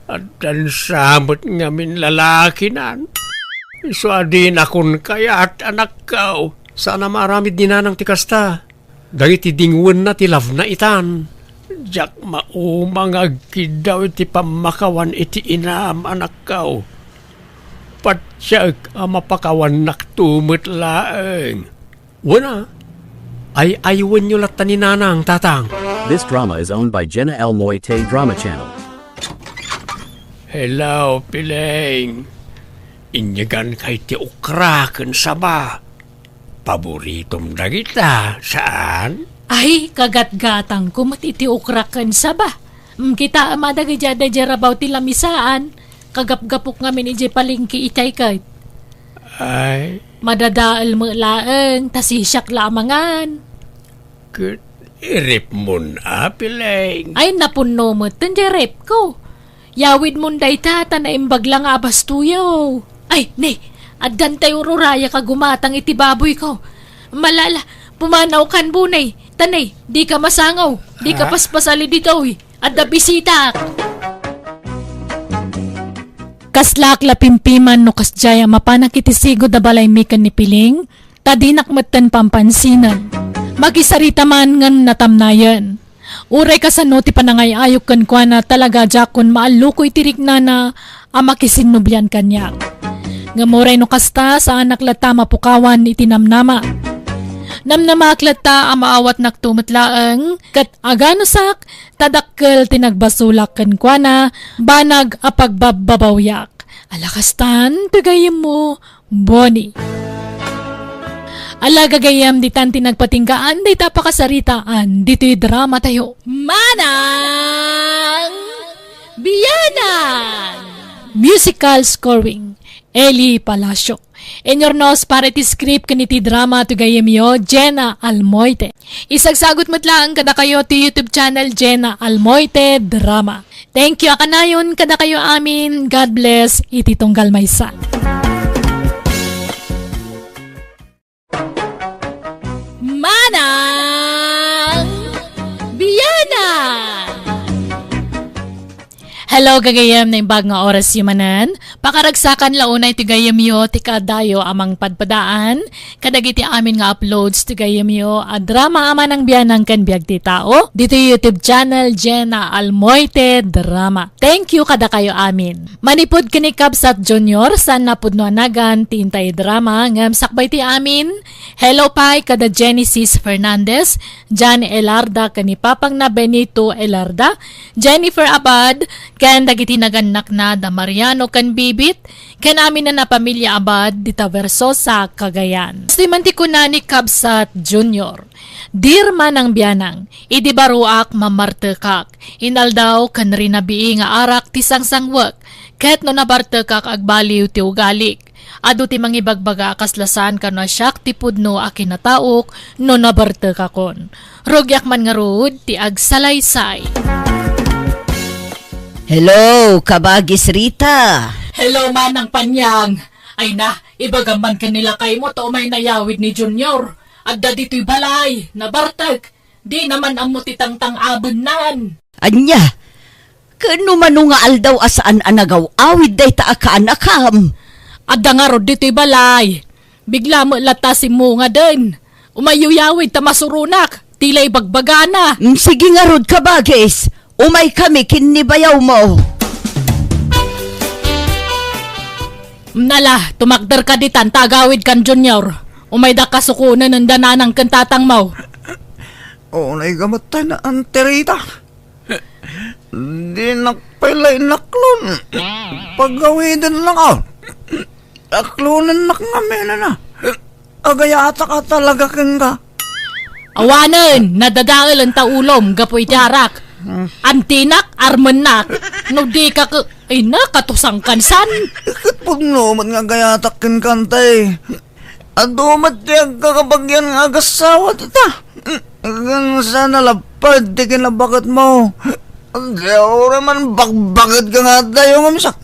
Addan sa met ngamin lalakinan. Isu a dinakon kayat, anakko. Saan a maaramid ni Nanang ti kasta. Dagiti dingwenna ti love-na itan. Diak mauma nga agkiddaw iti pammakawan iti inam, anakko. Patiek a mapakawannakto met laeng. Wen a, ay-aywenyo latta ni Nanang, Tatang. This drama is owned by Jenna L Moite Drama Channel. Hello, Piling. Inyeganka iti okra ken saba. paboritom dagita, saan? Ay, kagatgatangko met iti okra ken saba. Mm, kitaem a dagiti adda idiay rabaw ti lamisaan, kagapgapok ngamin idiay palengke itay ket. Ay. Madadael met laeng, ta sisiak la a mangan. Ket iripmon a, Pileng. Ay, napunno met ten diay repko. Yawidmon dayta, ta naimbag la nga abastoyo. Ay, ne, addan tay ururayak a gumatang iti baboyko. Malala, pumanaw kan bunay. Ta ne, dika masangaw, dika Ah? paspasali ditoy. Adda bisitak. Kaslaak la pimpiman no kasdiay a mapanak iti sigud a balaymi ken ni Piling, ta dinak metten pampansinan. Makisarita man ngem natamnayen. Uray kasano ti panangay-ayok kenkuana, talaga diakon maalluko iti riknana a makisinnublian kaniak. Ngem uray no kasta, saanak latta mapukawan iti namnama. Namnamaak latta a maawatnakto met laeng, ket aganusak, ta dakkel ti nagbasolak kenkuana, banag a pagbabbabawiak. Ala kastan, ti gayyemmo, Bonnie. Ala gagayyem, ditan ti nagpatinggaan dayta a pakasaritaan ditoy dramatayo. Manang Bianang! Musical scoring, Eli Palacio. Inyurnos para iti script ken iti drama ti gayyemyo, Jenna Almoite. Isagsagut met laeng kadakayo ti YouTube channel, Jenna Almoite Drama. Thank you a kanayon kadakayo amin. God bless iti tunggal maysa. Manang Bianang! Hello, gagayyem, naimbag nga orasyo manen. Pakaragsakan la unay ti gayyemyo ti kaadayo a mangpadpadaan kadagiti amin nga uploads ti gayyemyo a drama a Manang Bianang ken Biag ti Tao ditoy YouTube channel Jenna Almoite Drama. Thank you kadakayo amin. Manipud ken ni Kabsat Junior, saan a pudno a nagan ti intay drama ngem sakbay ti amin. Hello pay kada Genesis Fernandez, Jan Elarda ken ni Papangna Benito Elarda, Jennifer Abad, ken dagiti nagannakna da Mariano ken Bibit, ken amin a pamilya Abad dita Versosa, Cagayan. Kastoy man ti kuna ni Kabsat Junior, Dear Manang Bianang, idi baroak, mamartekak. Inaldaw ken rinabii nga arak ti sangsangwek, ket no nabartekak, agbaliw ti ugalik. Adu ti mangibagbaga a kasla saan kano a siak ti pudno a kinataok no nabartekakon. Rugiak man ngarud ti agsalaysay. Hello, Kabagis Rita. Hello, Manang Panyang. Ay na, ibagam man ken ni lakaymo ta umay nayawid ni Junior. Adda ditoy balay, nabartek. Di naman ammo ti tangtang-abennan. Ania? Ken no mano nga aldaw a saan a nagaw-awid dayta a kaanakam? Adda ngarud ditoy balay. Bigla met latta simmungaden. Umayyo yawid ta masuronak. Ti la ibagbagana. Mm, sige ngarud, Kabagis. Umaykami ken ni bayawmo. Nala, tumakderka ditan ta agawidkan, Junior. Umayda kasukonen enda nanang ken tatangmo. Unay gamet tay na, Auntie Rita. Dinak pay la inaklon. Pagawiden lang, ah. Aklonennak ngamin, ana. Agayatak a talaga kenka. Awanen, nadadaelen ta ulom gapu iti arak. Antinak, armennak. No di ka ke-, ay na, katusang kansan. Ket pudno met nga agayatak kenka, Auntie. Adu met ti agkakabagian nga agassawa dita. Ken saan a lapad ti kinabaketmo. Di uray man bakbaket ka nga adayo nga misak.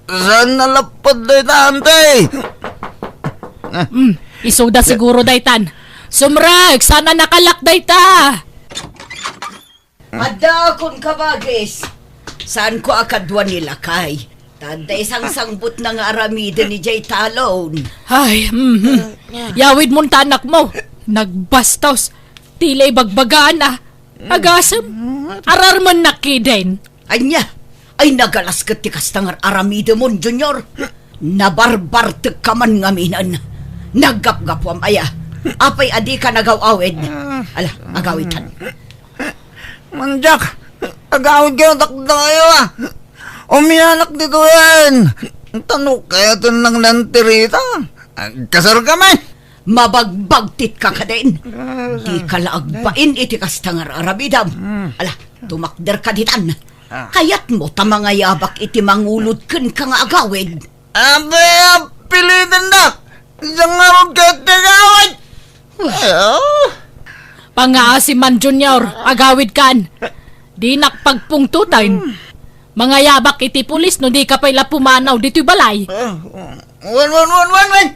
Saan a lapad dayta, Auntie? Mm, isuda siguro daytan. Sumrek, saan a nakalak dayta? Addaakon, Kabagis. Saanko a kadua ni lakay. Ta adda isangsangbutna nga aramiden idiay talon. Ay, mhm. Yawid mon ta anakmo. Nagbastos. Ti la ibagbagana. Agasem. Ararmennak kiden. Ania? Ay, nagalas ket ti kasta nga aramidemon, Junior. Nabarbartekka man ngaminen. Naggapgapuam aya. Apay a dika nagaw-awid? Ala, agawidtan. Mandiak, agawidkayo dakdakayo, a. Umianak ditoyen. Ta no kayaten lang ni Auntie Rita, agkasarkami. Mabagbagtit ka kadin. Ah, dika la agbain iti kasta nga ar-aramidem. Hmm. Ala, tumakder ka ditan. Ah. Kayatmo ta mangayabak iti mangulod kenka nga agawid. Adi, apilitendak. Diak ngarud ket ti agawid. Wah. Ah. Pangaasi man, Junior, agawid kan. Dinak pagpungtoten. Hmm. Mangayabak iti pulis no dika pay la pumanaw ditoy balay. Ah, wen, wen, wen, wen, wen.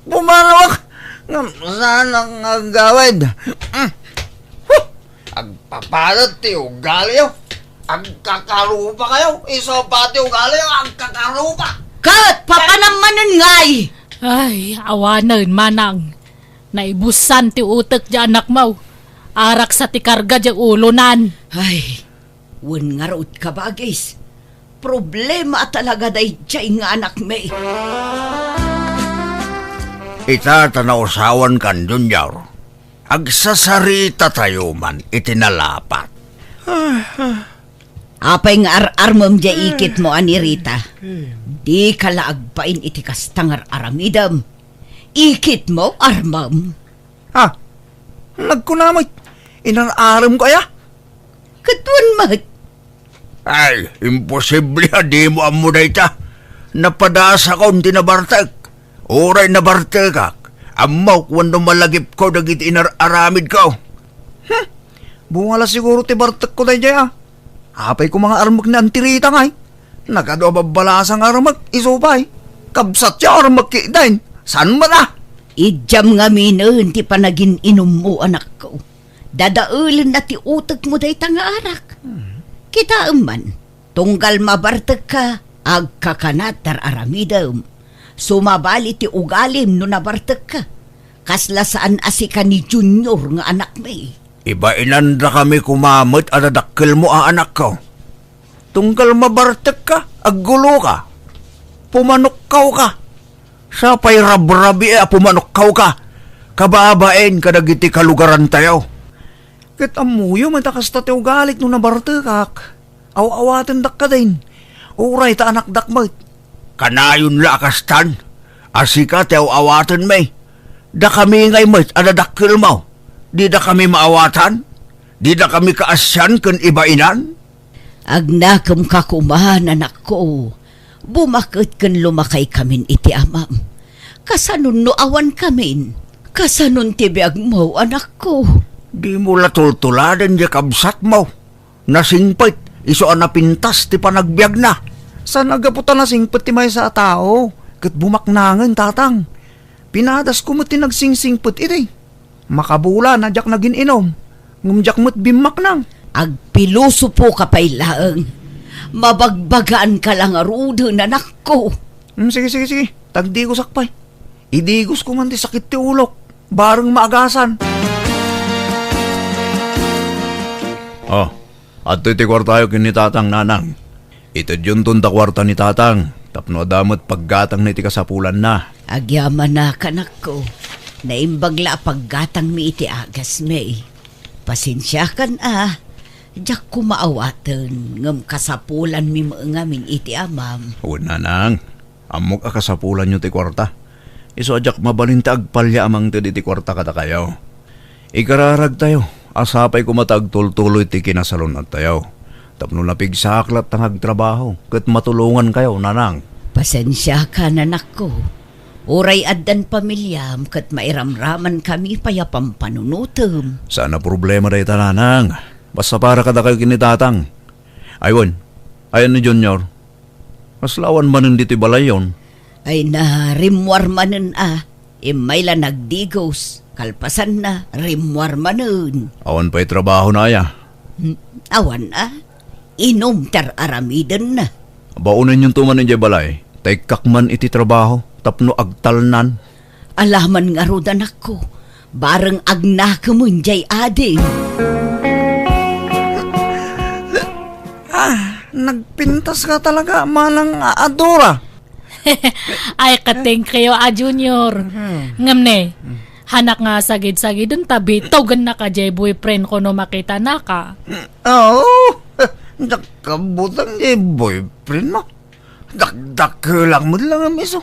Pumanawak ngem saanak nga agawid. Mm. Huh! Agpapadet ti ugaliyo. Agkakarupa kayo. Isu pay ti ugaliyo, agkakarupa. Ket papanam manen ngay? Ay, awanen, manang. Naibusan ti utek ti anakmo. Araksa ti karga ti ulonan. Ay, wen ngarud, kabagis. Problema a talaga daydiay nga anakmi. Ita ta nausawan kan Junior, agsasaritatayo man iti nalapat. Apay nga ar-armem diay ikitmo a ni Rita? Dika la agbain iti kasta nga ar-aramidem. Ikitmo, armem. Ah, nagkuna met, inar-aremko aya? Ket wen met. Ay, imposible a dimo ammo dayta. Napadasakon ti nabartek. Uray nabartekak, ammok wenno malagipko dagiti inar-aramidko. Hmm, bunga la siguro ti bartekko daydiay, ah. Apay koma nga armek ni Auntie Rita ngay? Nagadu a babbalasang armek, isu pay. Kabsatyo armek ketdin. Saan met a? Idiam ngaminen ti panagin-inummo, anakko. Dadaelenna ti utekmo dayta nga arak. Hmm. Kitaem man, tunggal mabartekka, agkakanat ti ar-aramidem. Sumabali ti ugalim no nabartekka. Kasla saan a sika ni Junior nga anakmi. Ibainandakami koma met a dadakkelmo a anakko. Tunggal mabartekka, agguloka. Pumanokkawka. Sa pay rabrabii a pumanokkawka, kababain kadagiti kalugarantayo. Ket ammoyo met a kasta ti ugalik no nabartekak. Aw-awatendak kadin. Uray ta anakdak met. Kanayon la a kastan, a sika ti aw-awatenmi. Dakami ngay met a dadakkelmo. Didakami maawatan? Didakami kaasian ken ibainan? Agnakemka koma, anakko. Bumaket ken lumakaikamin iti amam. Kasanon no awankamin? Kasanon ti biagmo, anakko? Dimo la tultuladen diay kabsatmo. Nasingpet, isu a napintas ti panagbiagna. Saan a gapu ta nasingpet ti maysa a tao, ket bumaknangen, tatang. Pinadasko met ti nagsingsingpet idi. Makabulan a diak nagin-inum, ngem diak met bimmaknang. Agpilosopoka pay laeng. Mabagbagaanka la ngaruden, anakko. Hmm, sige, sige, sige. Tagdigosak pay. Idigosko man ti sakit ti ulok. Bareng maagasan. Oh, adtoy ti kuartayo ken ni Tatang, Nanang. Itedyonton ta kuarta ni Tatang tapno adda met paggatangna iti kasapulanna. Agyamanak, anakko. Naimbag la a paggatangmi iti agasmi. Pasensiakan a, diak koma awaten, ngem kasapulanmi met ngamin iti amam. Wen, Nanang. Ammok a kasapulanyo ti kuarta. Isu a diak mabalin ti agpalya a mangted iti kuarta kadakayo. Ikararagtayo a sapay koma ta agtultuloy ti kinasalun-attayo. Tapno napigsaak latta nga agtrabaho ket matulongankayo, Nanang. Pasensiakan, anakko. Uray addan pamiliam ket mairamramankami pay a pampanunotem. Saan a problema dayta, Nanang. Basta para kadakayo ken ni Tatang. Ay wen, ayan ni Junior? Kasla awan manen ditoy balayyon? Ay na, rimmuar manen a. Immay la nagdigos. Kalpasanna, rimmuar manen. Awan pay trabahona aya? Hmm, awan a. Inum ti ar-aramidenna. Baonanyonto man idiay balay, ta ikkak man iti trabaho tapno agtalnan. Alaman ngarud, anakko, bareng agnakemen diay ading. Ah, nagpintas ka talaga, manang a-, Adora. Ay, katengkayo a, Junior. Hmm. Ngem ne, hmm, hanak nga sagid-sagiden ta bitogennak a diay boyfriend ko no makitanaka. Oo, diak kabutang diay boyfriend mo. Dakdakelak met la ngem isu.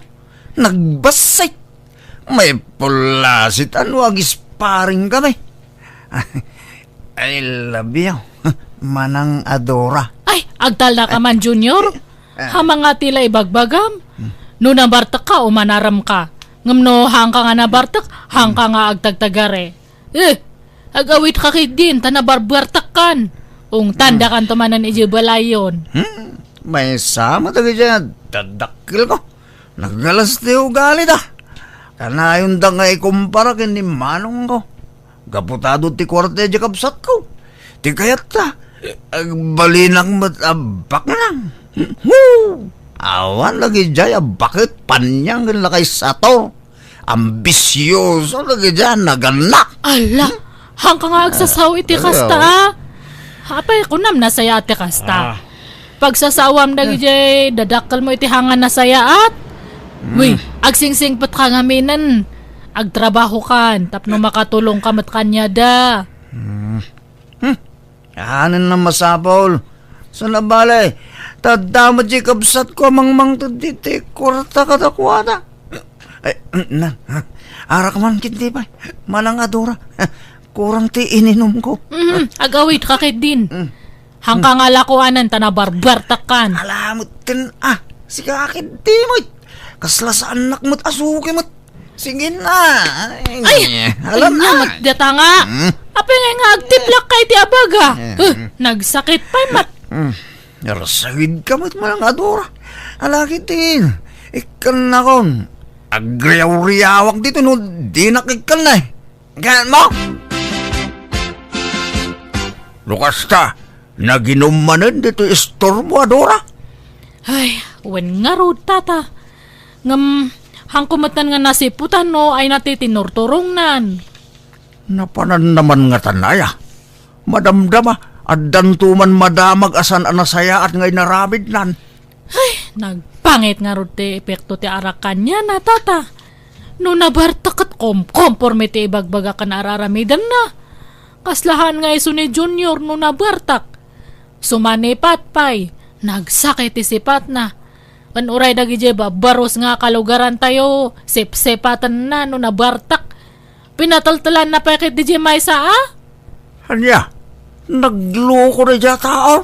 Nagbassit. Maipullasit a no agisparing kami. I love you, Manang Adora. Ay, agtalna ka man, Junior. Ah. Hamanga ti la ibagbagam. No nabartek ka o manaram ka. Ngem no haanka nga nabartek, haanka nga agtagtagare. Eh, agawid ka ketdin, ta nabarbartek kan. Ungtandakanto manen idiay balayon. Hmm, maysa met dagiti a dadakkel ko. Nagalas ti ugali da. Kanayonda nga ikumpara ken ni manong ko. Gapu ta adu ti kuarta idiay kabsat ko. Ti kayatta, agbalinak met a baknang. Woo! Awan lagi jay a baket paniang ken lakay sator. Ambisioso lagi jay a nagannak. Ala, haanka nga agsasaw iti kasta, ah. Apay, kunam nasayaat ti kasta. Ah. Pagsasawam dagijay dadakkelmo iti haanka nasayaat. Hmm. Wi, agsingsingpet ka ngaminen. Agtrabaho kan, tapno makatulong ka met kaniada. Hmm. Hmm. Anen a masapul. Saan a bale, ta adda met ti kabsatko a mangmangted iti kuarta kadakuada. Ay, na, arak man ketdi pay, Manang Adora. Kurang ti ininumko. Mm, agawid ka ketdin. Mm. Haanka nga lakuanan ta nabarbartek kan. Ala met ken, ah, sika ketdi met. Kasla saannak met a suki met. Sige na. Ay, alam na. Met data nga. Hmm? Apay nga nga agtiplak ka iti abaga? Eh. Huh, nagsakit pay met. Hmm. Narsagid ka met, Manang Adora. Ala ketdin. Ikkannakon. Agriaw-riawak dito no dinak ikkanna, eh. Ganat mo? No kasta, naginum manen ditoy istormo, Adora? Ay, wen ngarud, tata. Ngem, haanko metten nga nasiputan no ay nati tinurturongnan. Napananna man ngatan aya. Madamdama, addanto man madamag a saan a nasayaat nga inaramidnan. Ay, nagpangit ngarud ti epekto ti arak kaniana, tata. No nabartek ket komkomporme ti ibagbaga ken araramidenna. Kasla haan nga isu ni Junior no nabartek. Sumanipat pay, nagsakit ti sipatna. Ken uray dagijay babbarus nga kalugarantayo, sipsipatenna no nabartek. Pinateltelanna pay ket dijay maysa a? Ania? Nagloko daydiay a tao?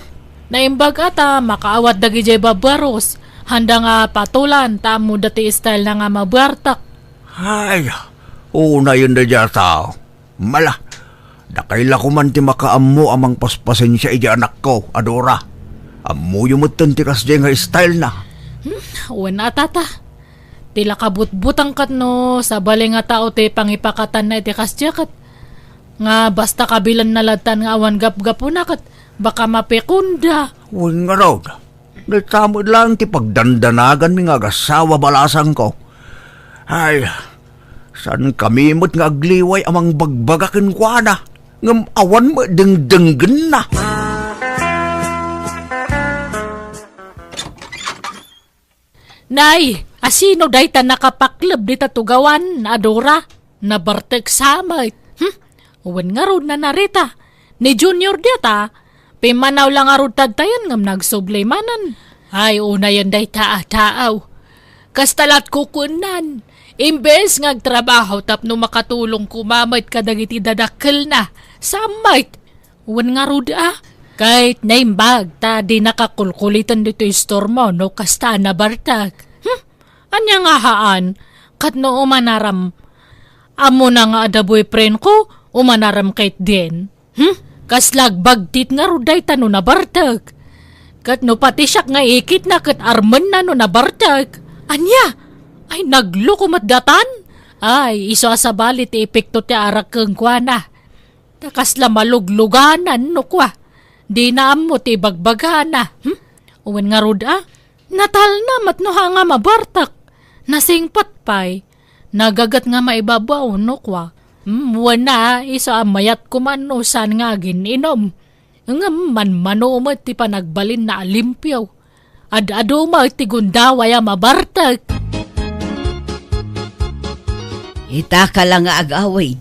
Naimbag a ta makaawat dagijay babbarus. Haanda nga patolan ta ammoda ti style na nga mabartek. Ay, unayen daydiay a tao. Mala, dakay la koman ti makaammo a mangpaspasensia iti anakko, Adora. Ammoyo metten ti kasdiay nga style na. Hmm, wen a, tata. Ti la kabutbutang ket no sabali nga tao ti pangipakatanna iti kasdiay ket nga basta kabilenna lattan nga awan gapgapuna ket baka mapikonda. Wen ngarud, dayta met laeng ti pagdandanaganmi nga agasawa balasangko. Ay, saankami met nga agliway a mangbagbaga kenkuana, ngem awan met dengdenggenna. Nay, asino dayta nakapakleb dita tugawan, Adora? Nabartek sa met. Hmm? Wen ngarud, Nanarita. Ni Junior dayta, pimmanaw la ngarud tadtayen ngem nagsubli manen. Ay, unayen dayta a taaw. Kasta lat kukuennan. Imbes nga agtrabaho tapno makatulong koma met kadagiti dadakkelna, sa met. Wen ngarud a, ket naimbag ta dinaka kulkuliten ditoy istormo no kasta a nabartek. Hmm? Ania nga haan? Ket no umanaram, ammona nga adda boyfriendko, umanaram ketdin. Hmm? Kasla agbagtit ngarud dayta no nabartek. Ket no pati siak nga ikitna ket armenna no nabartek. Ania? Ay, nagloko met datan? Ay, isu a sabali ti epekto ti arak kenkuana. Ta kasla malugluganan no kua, dina ammo ti ibagbagana. Hmm? Wen ngarud a, natalna met no haan nga mabartek. Nasingpet pay. Nagaget nga maibabaw no kua. Hmm, wen a, isu a mayat koman no saan nga agin-inom. Ngem manmano met ti panagbalinna a limpio. Ad-adu met ti gundaway a mabartek. Ita ka la nga agawid,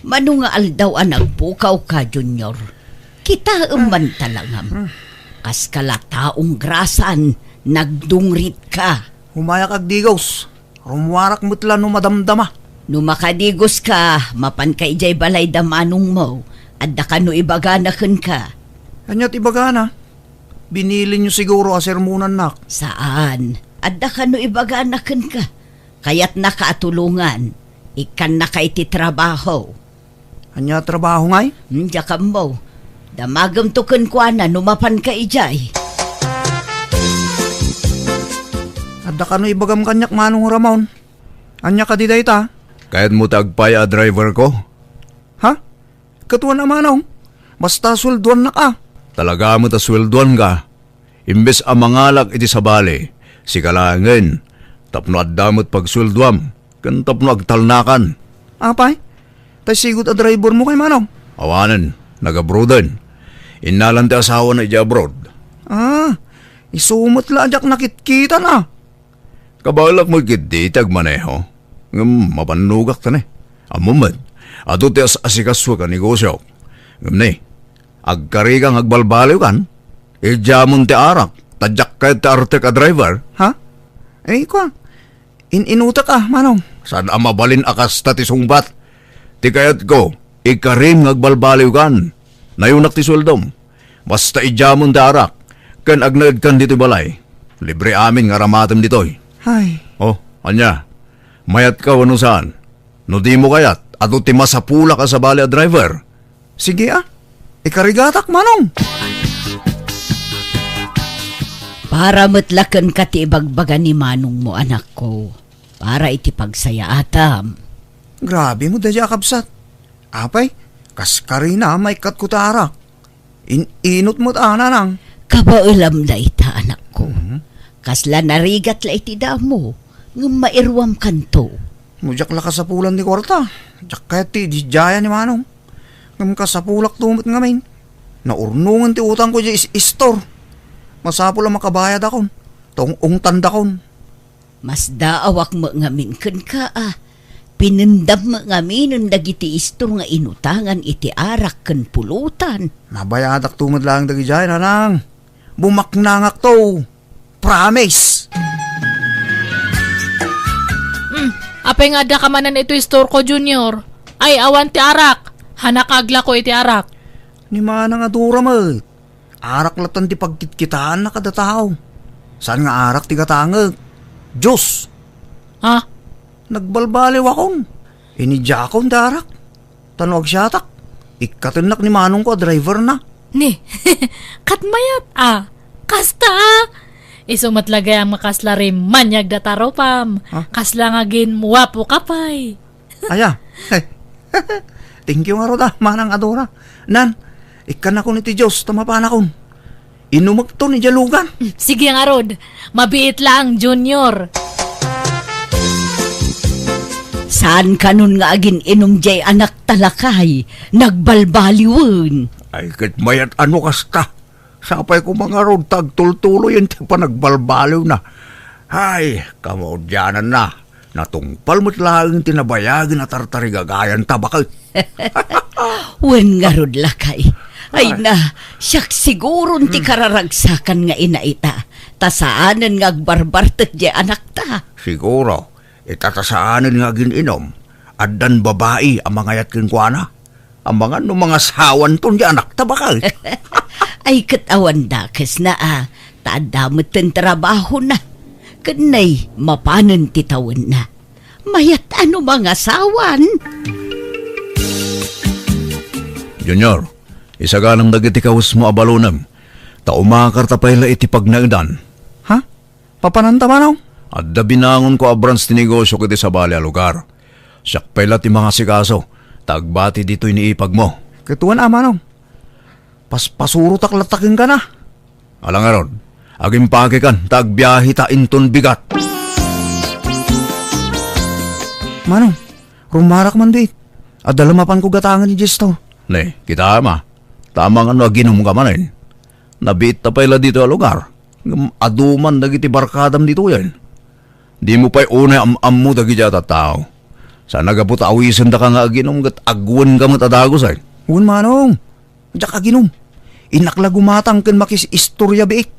mano nga aldaw a nagpukawka, Junior? Kitaem man talangam. Kas ka la taong grasan, nagdungritka. Umayak agdigos. Rummuarak met la no madamdama. No makadigoska, mapanka idiay balay da manongmo. Adda kano ibagana kenka. Ania ti ibagana? Binilinyo siguro a sermonannak. Saan. Adda kano ibagana kenka. Kayatnaka a tulongan. Ikkannaka iti trabaho. Ania trabaho ngay? Hmm, diak ammo. Damagemto kenkuana no mapanka idiay. Adda kano ibagam kaniak, Manong Ramon? Ania kadi dayta? Kayatmo ti agpay a driver ko? Ha? Ket wen a, Manong. Basta sueldoannak a. Talaga met a sueldoanka. Imbes a mangalak iti sabali, sika laengen, tapno adda met pagsueldoam, ken tapno agtalnakan. Apay? Tay sigud a drivermo kay, Manong? Awanen, nag-abroaden. Innalan ti asawana idiay abroad. Ah, isu met la a diak nakitkitan a. Kabaelak met ketdi ti agmaneho. Ngem mabannogak ta ne. Ammom met, adu ti as-asikasuek a negosiok. Ngem ne, agkarika nga agbalbaliwkan, idiamon ti arak, ta diak kayat ti artek a driver. Ha? Eh, kua, in-inutek a, Manong. Saan a mabalin a kasta ti sungbat. Ti kayatko, ikarim nga agbalbaliwkan. Nayunak ti sueldom. Basta idiamon ti arak, ken agnaedkan ditoy balay. Libre amin nga aramatem ditoy. Ay. Oh, ania? Mayatka wenno saan? No dimo kayat, adu ti masapulak a sabali a driver. Sige a. Ikarigatak, Manong. Para met la kenka ti ibagbaga ni manongmo, anakko. Para iti pagsayaatam. Grabe mo, daydiay a kabsat. Apay, kas karina, maikkatko ti arak. In-inut met a, Nanang. Kabaelam dayta, anakko. Mhm. Kasla narigat la iti damo, ngem mairuamkanto. No diak la kasapulan ti kuarta, diak kayat ti ididiayan ni Manong. Ngem kasapulakto met ngamin. Naurnongen ti utangko idiay is-, istor. Masapul a makabayadakon. Ta ung-ungtandakon. Masdaawak met ngamin kenka a. Pinendam met ngaminen dagiti istor nga inutangan iti arak ken pulutan. Mabayadakto met laeng dagidiay, Nanang. Bumaknangakto. Promise. Hmm, apay nga adda ka manen iti istorko, Junior? Ay, awan ti arak. Hanak aglako iti arak. Ni Manang a Dora met. Arak latan ti pagkitkitaanna kada tao. Saan nga arak ti gatangek? Juice. Ha? Nagbalbaliwakon. Inidiakon ti arak. Ta no agsiatak, ikkatennak ni manongko a driverna. Ni, ket mayat a. Kasta a. Isu met la gayam nga kasla rimmaniag data rupam. Ha? Kasla nga agin-uapoka pay. Aya. Thank you ngarud a, Manang a Dora. Nan, ikkannakon iti juice ta mapanakon. Inumekton idiay lugan. Sige ngarud, mabiit laeng, Junior. Saan kanon nga agin-inum diay anakta, lakay? Nagbalbaliwen. Ay, ket mayat a no kasta. Sapay koma ngarud ta agtultuloyen ti panagbalbaliwna. Ay, kamaudiananna. Natungpal met laeng ti nabayagen a tartarigagayan ta baket. Wen ngarud, lakay. Ay, ay, na, siak siguron ti, hmm, kararagsakan nga ina ita. Ta saanen nga agbarbartek diay anakta. Siguro, ita ta saanen nga agin-inum, addan babai a mangayat kenkuana. Amangan no mangasawanton diay anakta, baket. Ay, ket awan dakesna a, ta adda metten trabahona. Ken nay, mapanen ti tawenna. Mayat a no mangasawan. Junior, isaganam dagiti kawesmo a balonem, ta umakarta pay la iti pagnaedan. Ha? Papananta, Manong? Adda binangonko a branch ti negosio iti sabali a lugar. Siak pay la ti mangasikaso, ta agbati ditoy ni ipagmo. Ket wen a, Manong. Paspasurotak latta kenka na. Ala ngarud, agimpakekan ta agbiaheta inton bigat. Manong, rumarak man dayta. Adda la mapanko gatangen idiay store. Ne, kitaem a. Tama nga no aginumka manen. Nabiitta pay la ditoy a lugar. Ngem adu man dagiti barkadam ditoyen. Dimo pay unay am-ammo dagidiay a tattao. Saan a gapu ta awisendaka nga aginum ket agwenka met a dagus, ay. Wen, Manong. Diak aginum. Innak la gumatang ken makis-istorya biit.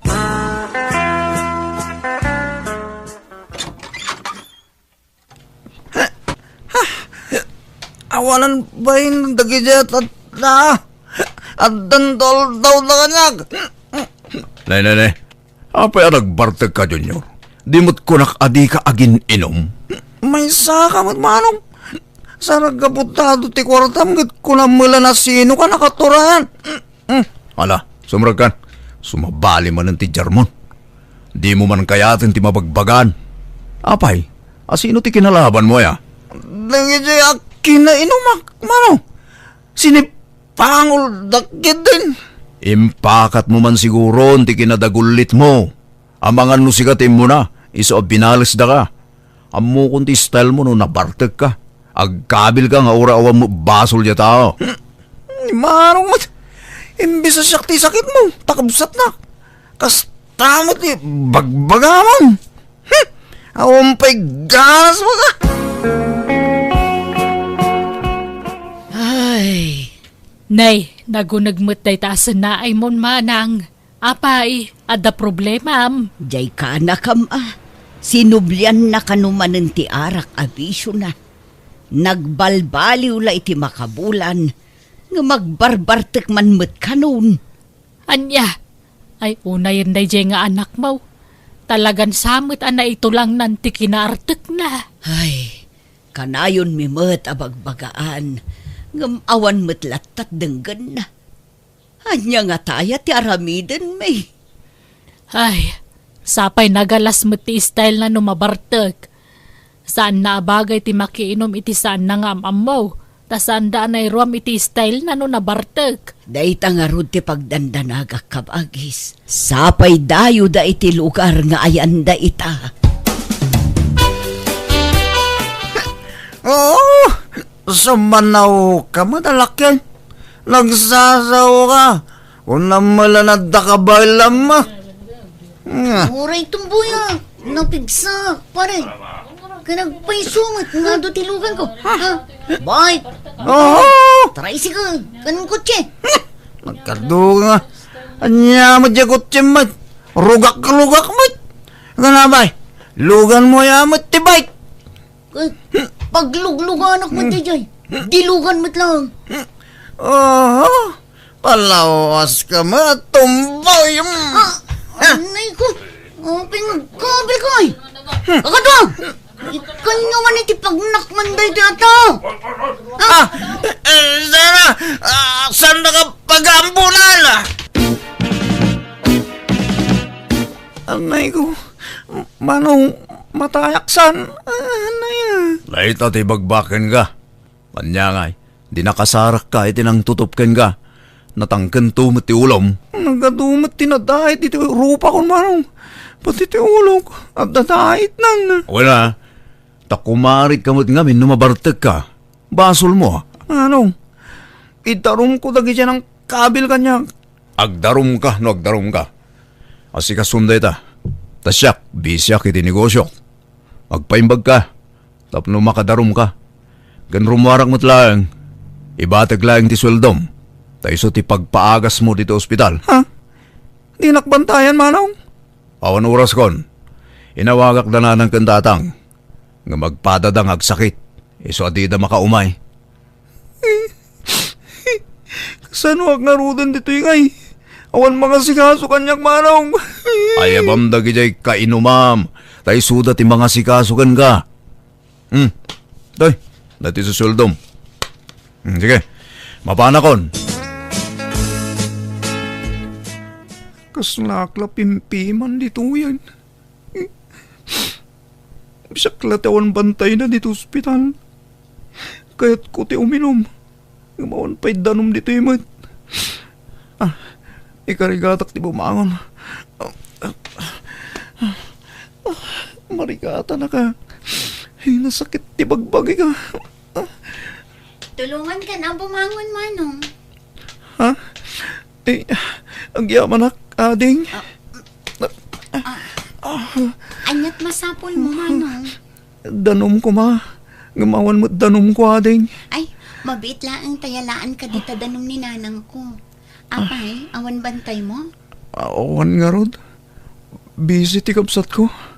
Ha? Ha? Pananbain dagiti at-, adda. Addan daw, daw, da kaniak. Nay, nay, nay. Apay a nagbartekka, Junior? Di met kunak a dika agin-inum? Maysaka met, Manong. Sarag a putado ti kuartam ket kunam met la a sinoka nakaturayan. Hmm. Ala, sumrekkan. Sumabali manen ti jarmon. Dimo man kayaten ti mabagbagaan. Apay, a sino ti kinalabanmo, aya? Dagiti a kinainumak, Manong. Sinipangolda ketdin. Impakatmo man siguron ti kinadagullitmo. Amangan no sika ti immuna, isu a binalesdaka. Ammokon ti stylemo no nabartekka. Agkabilka nga uray awan met basol diay tao. Hmm, Manong met, imbes a siak ti sakitmo, ta kabsatnak. Kasta met ti bagbagamon. Hmm, awan pay ganas, baga. Ay. Nay, naguneg met dayta a sennaaymo, manang. Apay, adda problemam? Diay kaanakam a. Sinublianna kano manen ti arak a bisiona. Nagbalbaliw la iti makabulan, ngem agbarbartek man met kanon. Ania? Ay, unayen daydiay nga anakmo. Talagan sa met a naitulangnan ti kinaartekna. Ay, kanayonmi met a bagbagaan, ngem awan met lattat denggenna. Ania ngata aya ti aramidenmi? Ay, sapay nagalas met ti stylena no mabartek. Saanna a bagay ti makiinum iti saanna nga am-ammo, ta saanda a nairuam iti stylena no nabartek. Dayta ngarud ti pagdandanagak, kabagis. Sapay dayoda iti lugar nga ayanda ita. Oo, sumanawka met a lakyan. Nagsasaoka. Kunam met la adda kabaelam. Nga. Uray tumboya, napigsa, pare. Kanagpayso met nga adu ti luganko. Ha? Bike. Oo. Tricycle. Kanang kotse. Nagkaduga nga. Ania met diay kotse met. Rugak-rugak met. Kanabay. Luganmo aya met ti bike. Eh, paglugluganak met daydiay. Dilugan met lang. Oho, palawas ka met, tumboy. Ah, anay ko. Oh, pingkabil ko, ay. Kakadwa! Ikanyo man iti pagnakman daytoy a tao. Ah, eh, sana, ah, saan na ka pag-aambulan, ah? Anay ko. Manong, matayak san? Ah, anay, ah. Dayta ti bagbakenka. Ania ngay, di nakasarakka iti nangtutup kenka. Natangkento met ti ulom. Nagadu met ti nadait iti rupakon, Manong. Pati ti ulok, adda daitnan. Wen a, ta kumarit ka met ngamin no mabartekka. Basolmo, a. Manong, idarumko dagiti nangkabil kaniak. Agdarumka no agdarumka. Asikasom dayta. Ta siak, bisiak iti negosiok. Agpaimbagka tapno makadarumka. Ken rummuarak met laeng, ibatek laeng ti sueldom, ta isu ti pagpaagasmo ditoy ospital. Ha? Dinak bantayan, Manong? Awan oraskon. Inawagak da nanang ken tatang. Ngem agpadada nga agsakit, isu a dida makaumay. Kasanoak ngaruden ditoy ngay? Awan mangasikaso kaniak, Manong. Ayabam dagidiay kainumam, ta isuda ti mangasikaso kenka. Hmm. Toy, daytoy ti sueldom. Hmm, sige. Mapanakon. Kaslaak la pimpiman ditoyen. Siak la ti awan bantayna ditoy ospital. Kayatko ti uminum. Ngem awan pay danum ditoy met. Ah, ikarigatak ti bumangon. Ah, ah, ah, marigatanaka. Ay, nasakit ti bagbagik, ah. Tulongankan a bumangon, Manong. Ha? Eh, agyamanak, ading. Ah, ah, aniat masapulmo, Manong? Danum koma. Ngem awan met danumko, ading. Ay, mabiit laeng ta yalaanka dita danum ni nanangko. Apay, awan bantaymo? Awan ngarud. Busy ti kabsatko.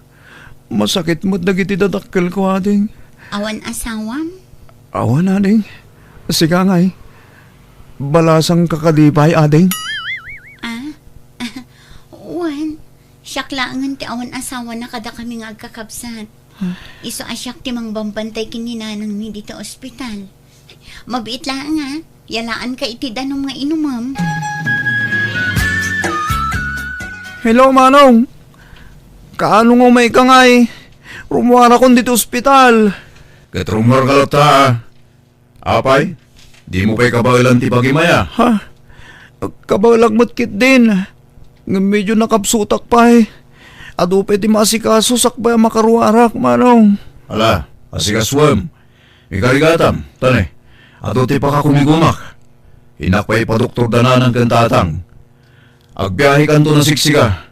Masakit met dagiti dadakkelko, ading. Awan asawam? Awan, ading. Sika ngay, balasangka kadi pay, ading? Ah? Wen, siak laengen ti awan asawana kadakami nga agkakabsat. Isu a siak ti mangbambantay ken ni nanangmi dita ospital. Mabiit laeng a, yalaanka iti danum nga inumem. Hello, Manong. Kaano nga umayka ngay? Rummuarakon diti ospital. Ket rummuarka latta, a. Apay, dimo pay kabaelan ti bagim aya? Ha? Kabaelak met ketdin. Ngem medio nakabsutak pay. Adu pay ti maasikaso sakbay a makaruarak, Manong. Ala, asikasuem. Ikarigatam, tane. Adu ti pakakumigumak. Innak pay ipadoktor da nanang ken tatang. Agbiahekanto nasiksika.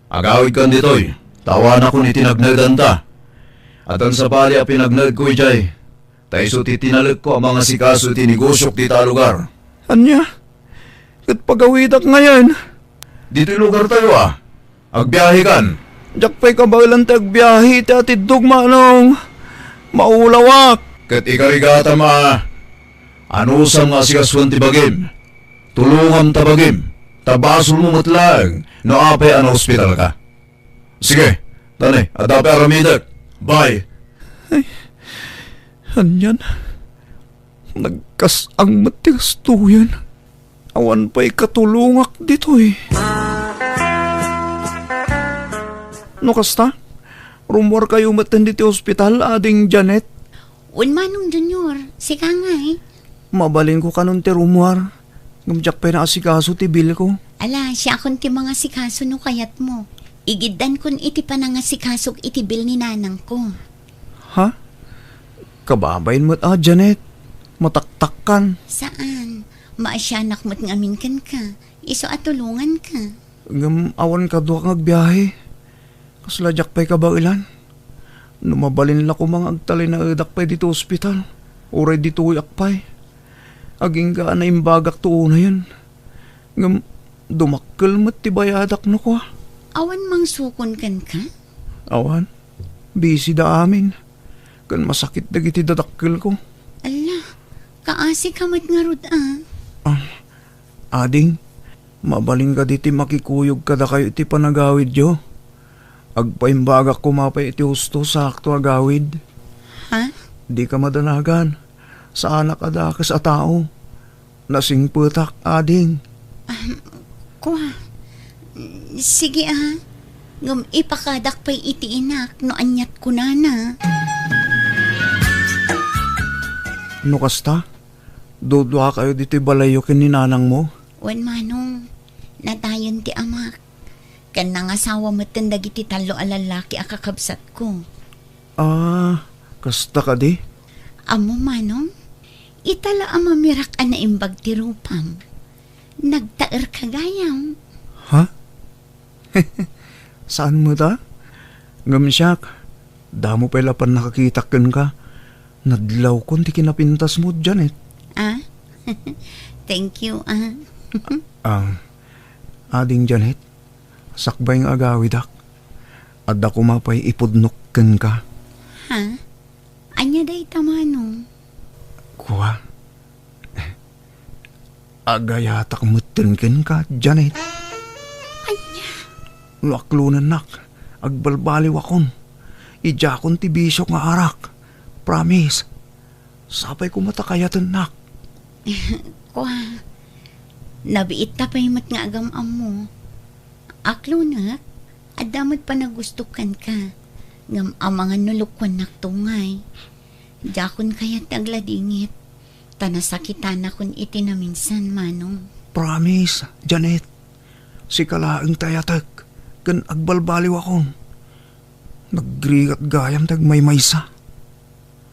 Agawidkan ditoy, ta awanakon iti nagnaedanta. Addan sabali a pinagnaedko idiay, ta isu ti tinalekko a mangasikaso iti negosiok dita a lugar. Ania? Ket pagawidak ngayen? Ditoy lugartayo a. Agbiahekan. Diak pay kabaelan ti agbiahe iti atiddog, Manong. Maulawak. Ket ikarigatam a, anusam nga asikasuan ti bagim. Tulongam ta bagim, ta basolmo met laeng no apay a naospitalka. Sige, tane, adda pay aramidek. Bye. Ay, anian? Nagkas-ang met ti gastoyen. Awan pay katulongak ditoy. No kasta, rummuarkayo met ditoy ospital, Ading Janet? Wen, Manong Junior, sika ngay. Mabalinko kanon ti rummuar, ngem diak pay naasikaso ti bilko. Ala, siakon ti mangasikaso no kayatmo. Igiddankon iti panangasikasok iti bil ni nanangko. Ha? Kababain met a, Janet. Mataktakkan. Saan? Maasianak met ngamin kenka. Isu a tulonganka. Ngem awan kaduak nga agbiahe. Kasla diak pay kabaelan. No mabalin la koma nga agtalinaedak pay ditoy ospital, uray ditoyak pay. Agingga a naimbagakto unayen. Ngem dumakkel met ti bayadak no kua. Awan mangsukon kenka? Awan. Busy da amin. Ken masakit dagiti dadakkelko. Alla, kaasika met ngarud a. Ah, ading, mabalin kadi ti makikuyog kadakayo iti panagawidyo? Agpaimbagak koma pay iti husto saakto a gawid. Ha? Dika madanagan. Saanak a dakes a tao. Nasingpetak, ading. Ah, kua. Sige a. Ngem ipakadak pay iti inak no aniat kunana. No kasta, duduakayo ditoy balayyo ken ni nanangmo? Wen, Manong, natayen ti amak. Ken nangasawa metten dagiti tallo a lallaki a kakabsatko. Ah, kasta kadi? Ammom, Manong, ita la a mamirak a naimbag ti rupam. Nagtaerka gayam. Ha? Saan met a? Ngem siak, damo pay la pannakakitak kenka. Nadlawkon ti kinapintasmo, Janet. Ah? Thank you, ah. Ah, ading Janet, sakbay nga agawidak, adda koma pay ipudnok kenka. Ha? Ania dayta, Manong? Kua, agayatak metten kenka, Janet. Ania? No aklonennak, agbalbaliwakon. Idiakon ti bisiok nga arak. Promise. Sapay koma ta kayatennak. Kua, nabiitta pay met nga agam-ammo. Aklonek, adda met panagustok kenka. Ngem amangan no lukuannakto ngay. Diakon kayat ti agladingit, ta nasakitanakon iti naminsan, Manong. Promise, Janet. Sika laeng ti ayatek, ken agbalbaliwakon. Nagrigat gayam ti agmaymaysa.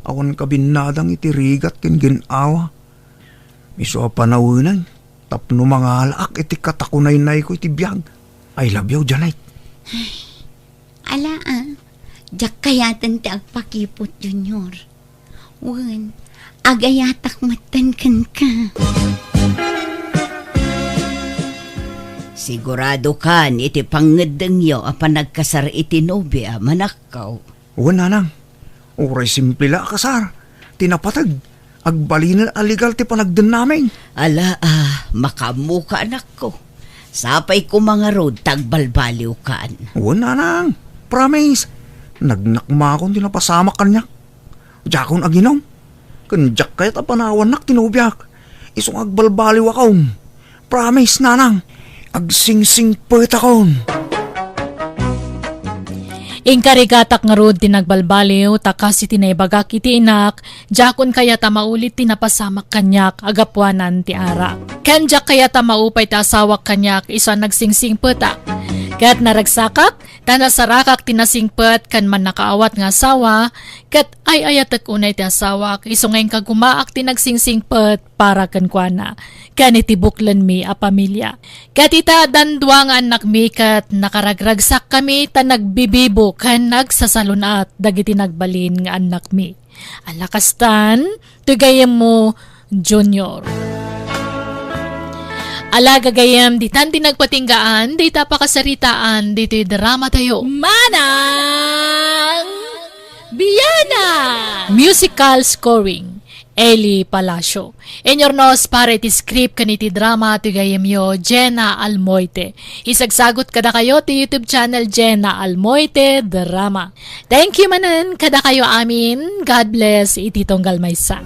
Awan kabinnadang iti rigat ken gin-awa. Isu a panawenang tapno mangalaak iti katakunaynayko iti biag. I love you, Janet. Ala, ah. Diak kayaten ti agpakiput, Junior. Wen, agayatak metten kenka. Siguradokan iti pangngeddengyo a panagkasar iti nobia, manakkaw. Wen, nanang. Uray simple la a kasar. Ti napateg, Agbalinen a legal ti panagdennami. Ala, ah, makaammoka, anakko. Sapay koma ngarud ta agbalbaliwkan. Wen, nanang. Promise. Nagnakmakon ti napasamak kaniak. Diakon aginom. Ken diak kayat a panawannak ti nobiak. Isu nga agbalbaliwakon. Promise, nanang. Agsingsingpetakon. Inkarigatak ngarud ti nagbalbaliw, ta kas iti naibagak iti inak, diakon kayat a maulit ti napasamak kaniak a gapuanan ti arak. Ken diak kayat a maupay ti asawak kaniak isu a nagsingsingpetak. Ket naragsakak, ta nasarakak ti nasingpet ken mannakaawat nga asawa, ket ay-ayatek unay ti asawak, isu nga inkagumaak ti nagsingsingpet para kenkuana, ken iti buklenmi a pamilia. Ket ita dandua nga annakmi ket nakaragragsakkami ta nagbibibo ken nagsasalun-at dagiti nagbalin nga annakmi. Ala kastan, ti gayyemmo, Junior. Ala gagayyem, ditan ti nagpatinggaan, dita pakasaritaan, ditoy drama tayo. Manang Biana! Musical scoring, Eli Palacio. Inyurnos para iti script ken iti drama ti gayyemyo, Jenna Almoite. Isagsagut kadakayo ti YouTube channel, Jenna Almoite Drama. Thank you manen kadakayo amin. God bless iti tunggal maysa.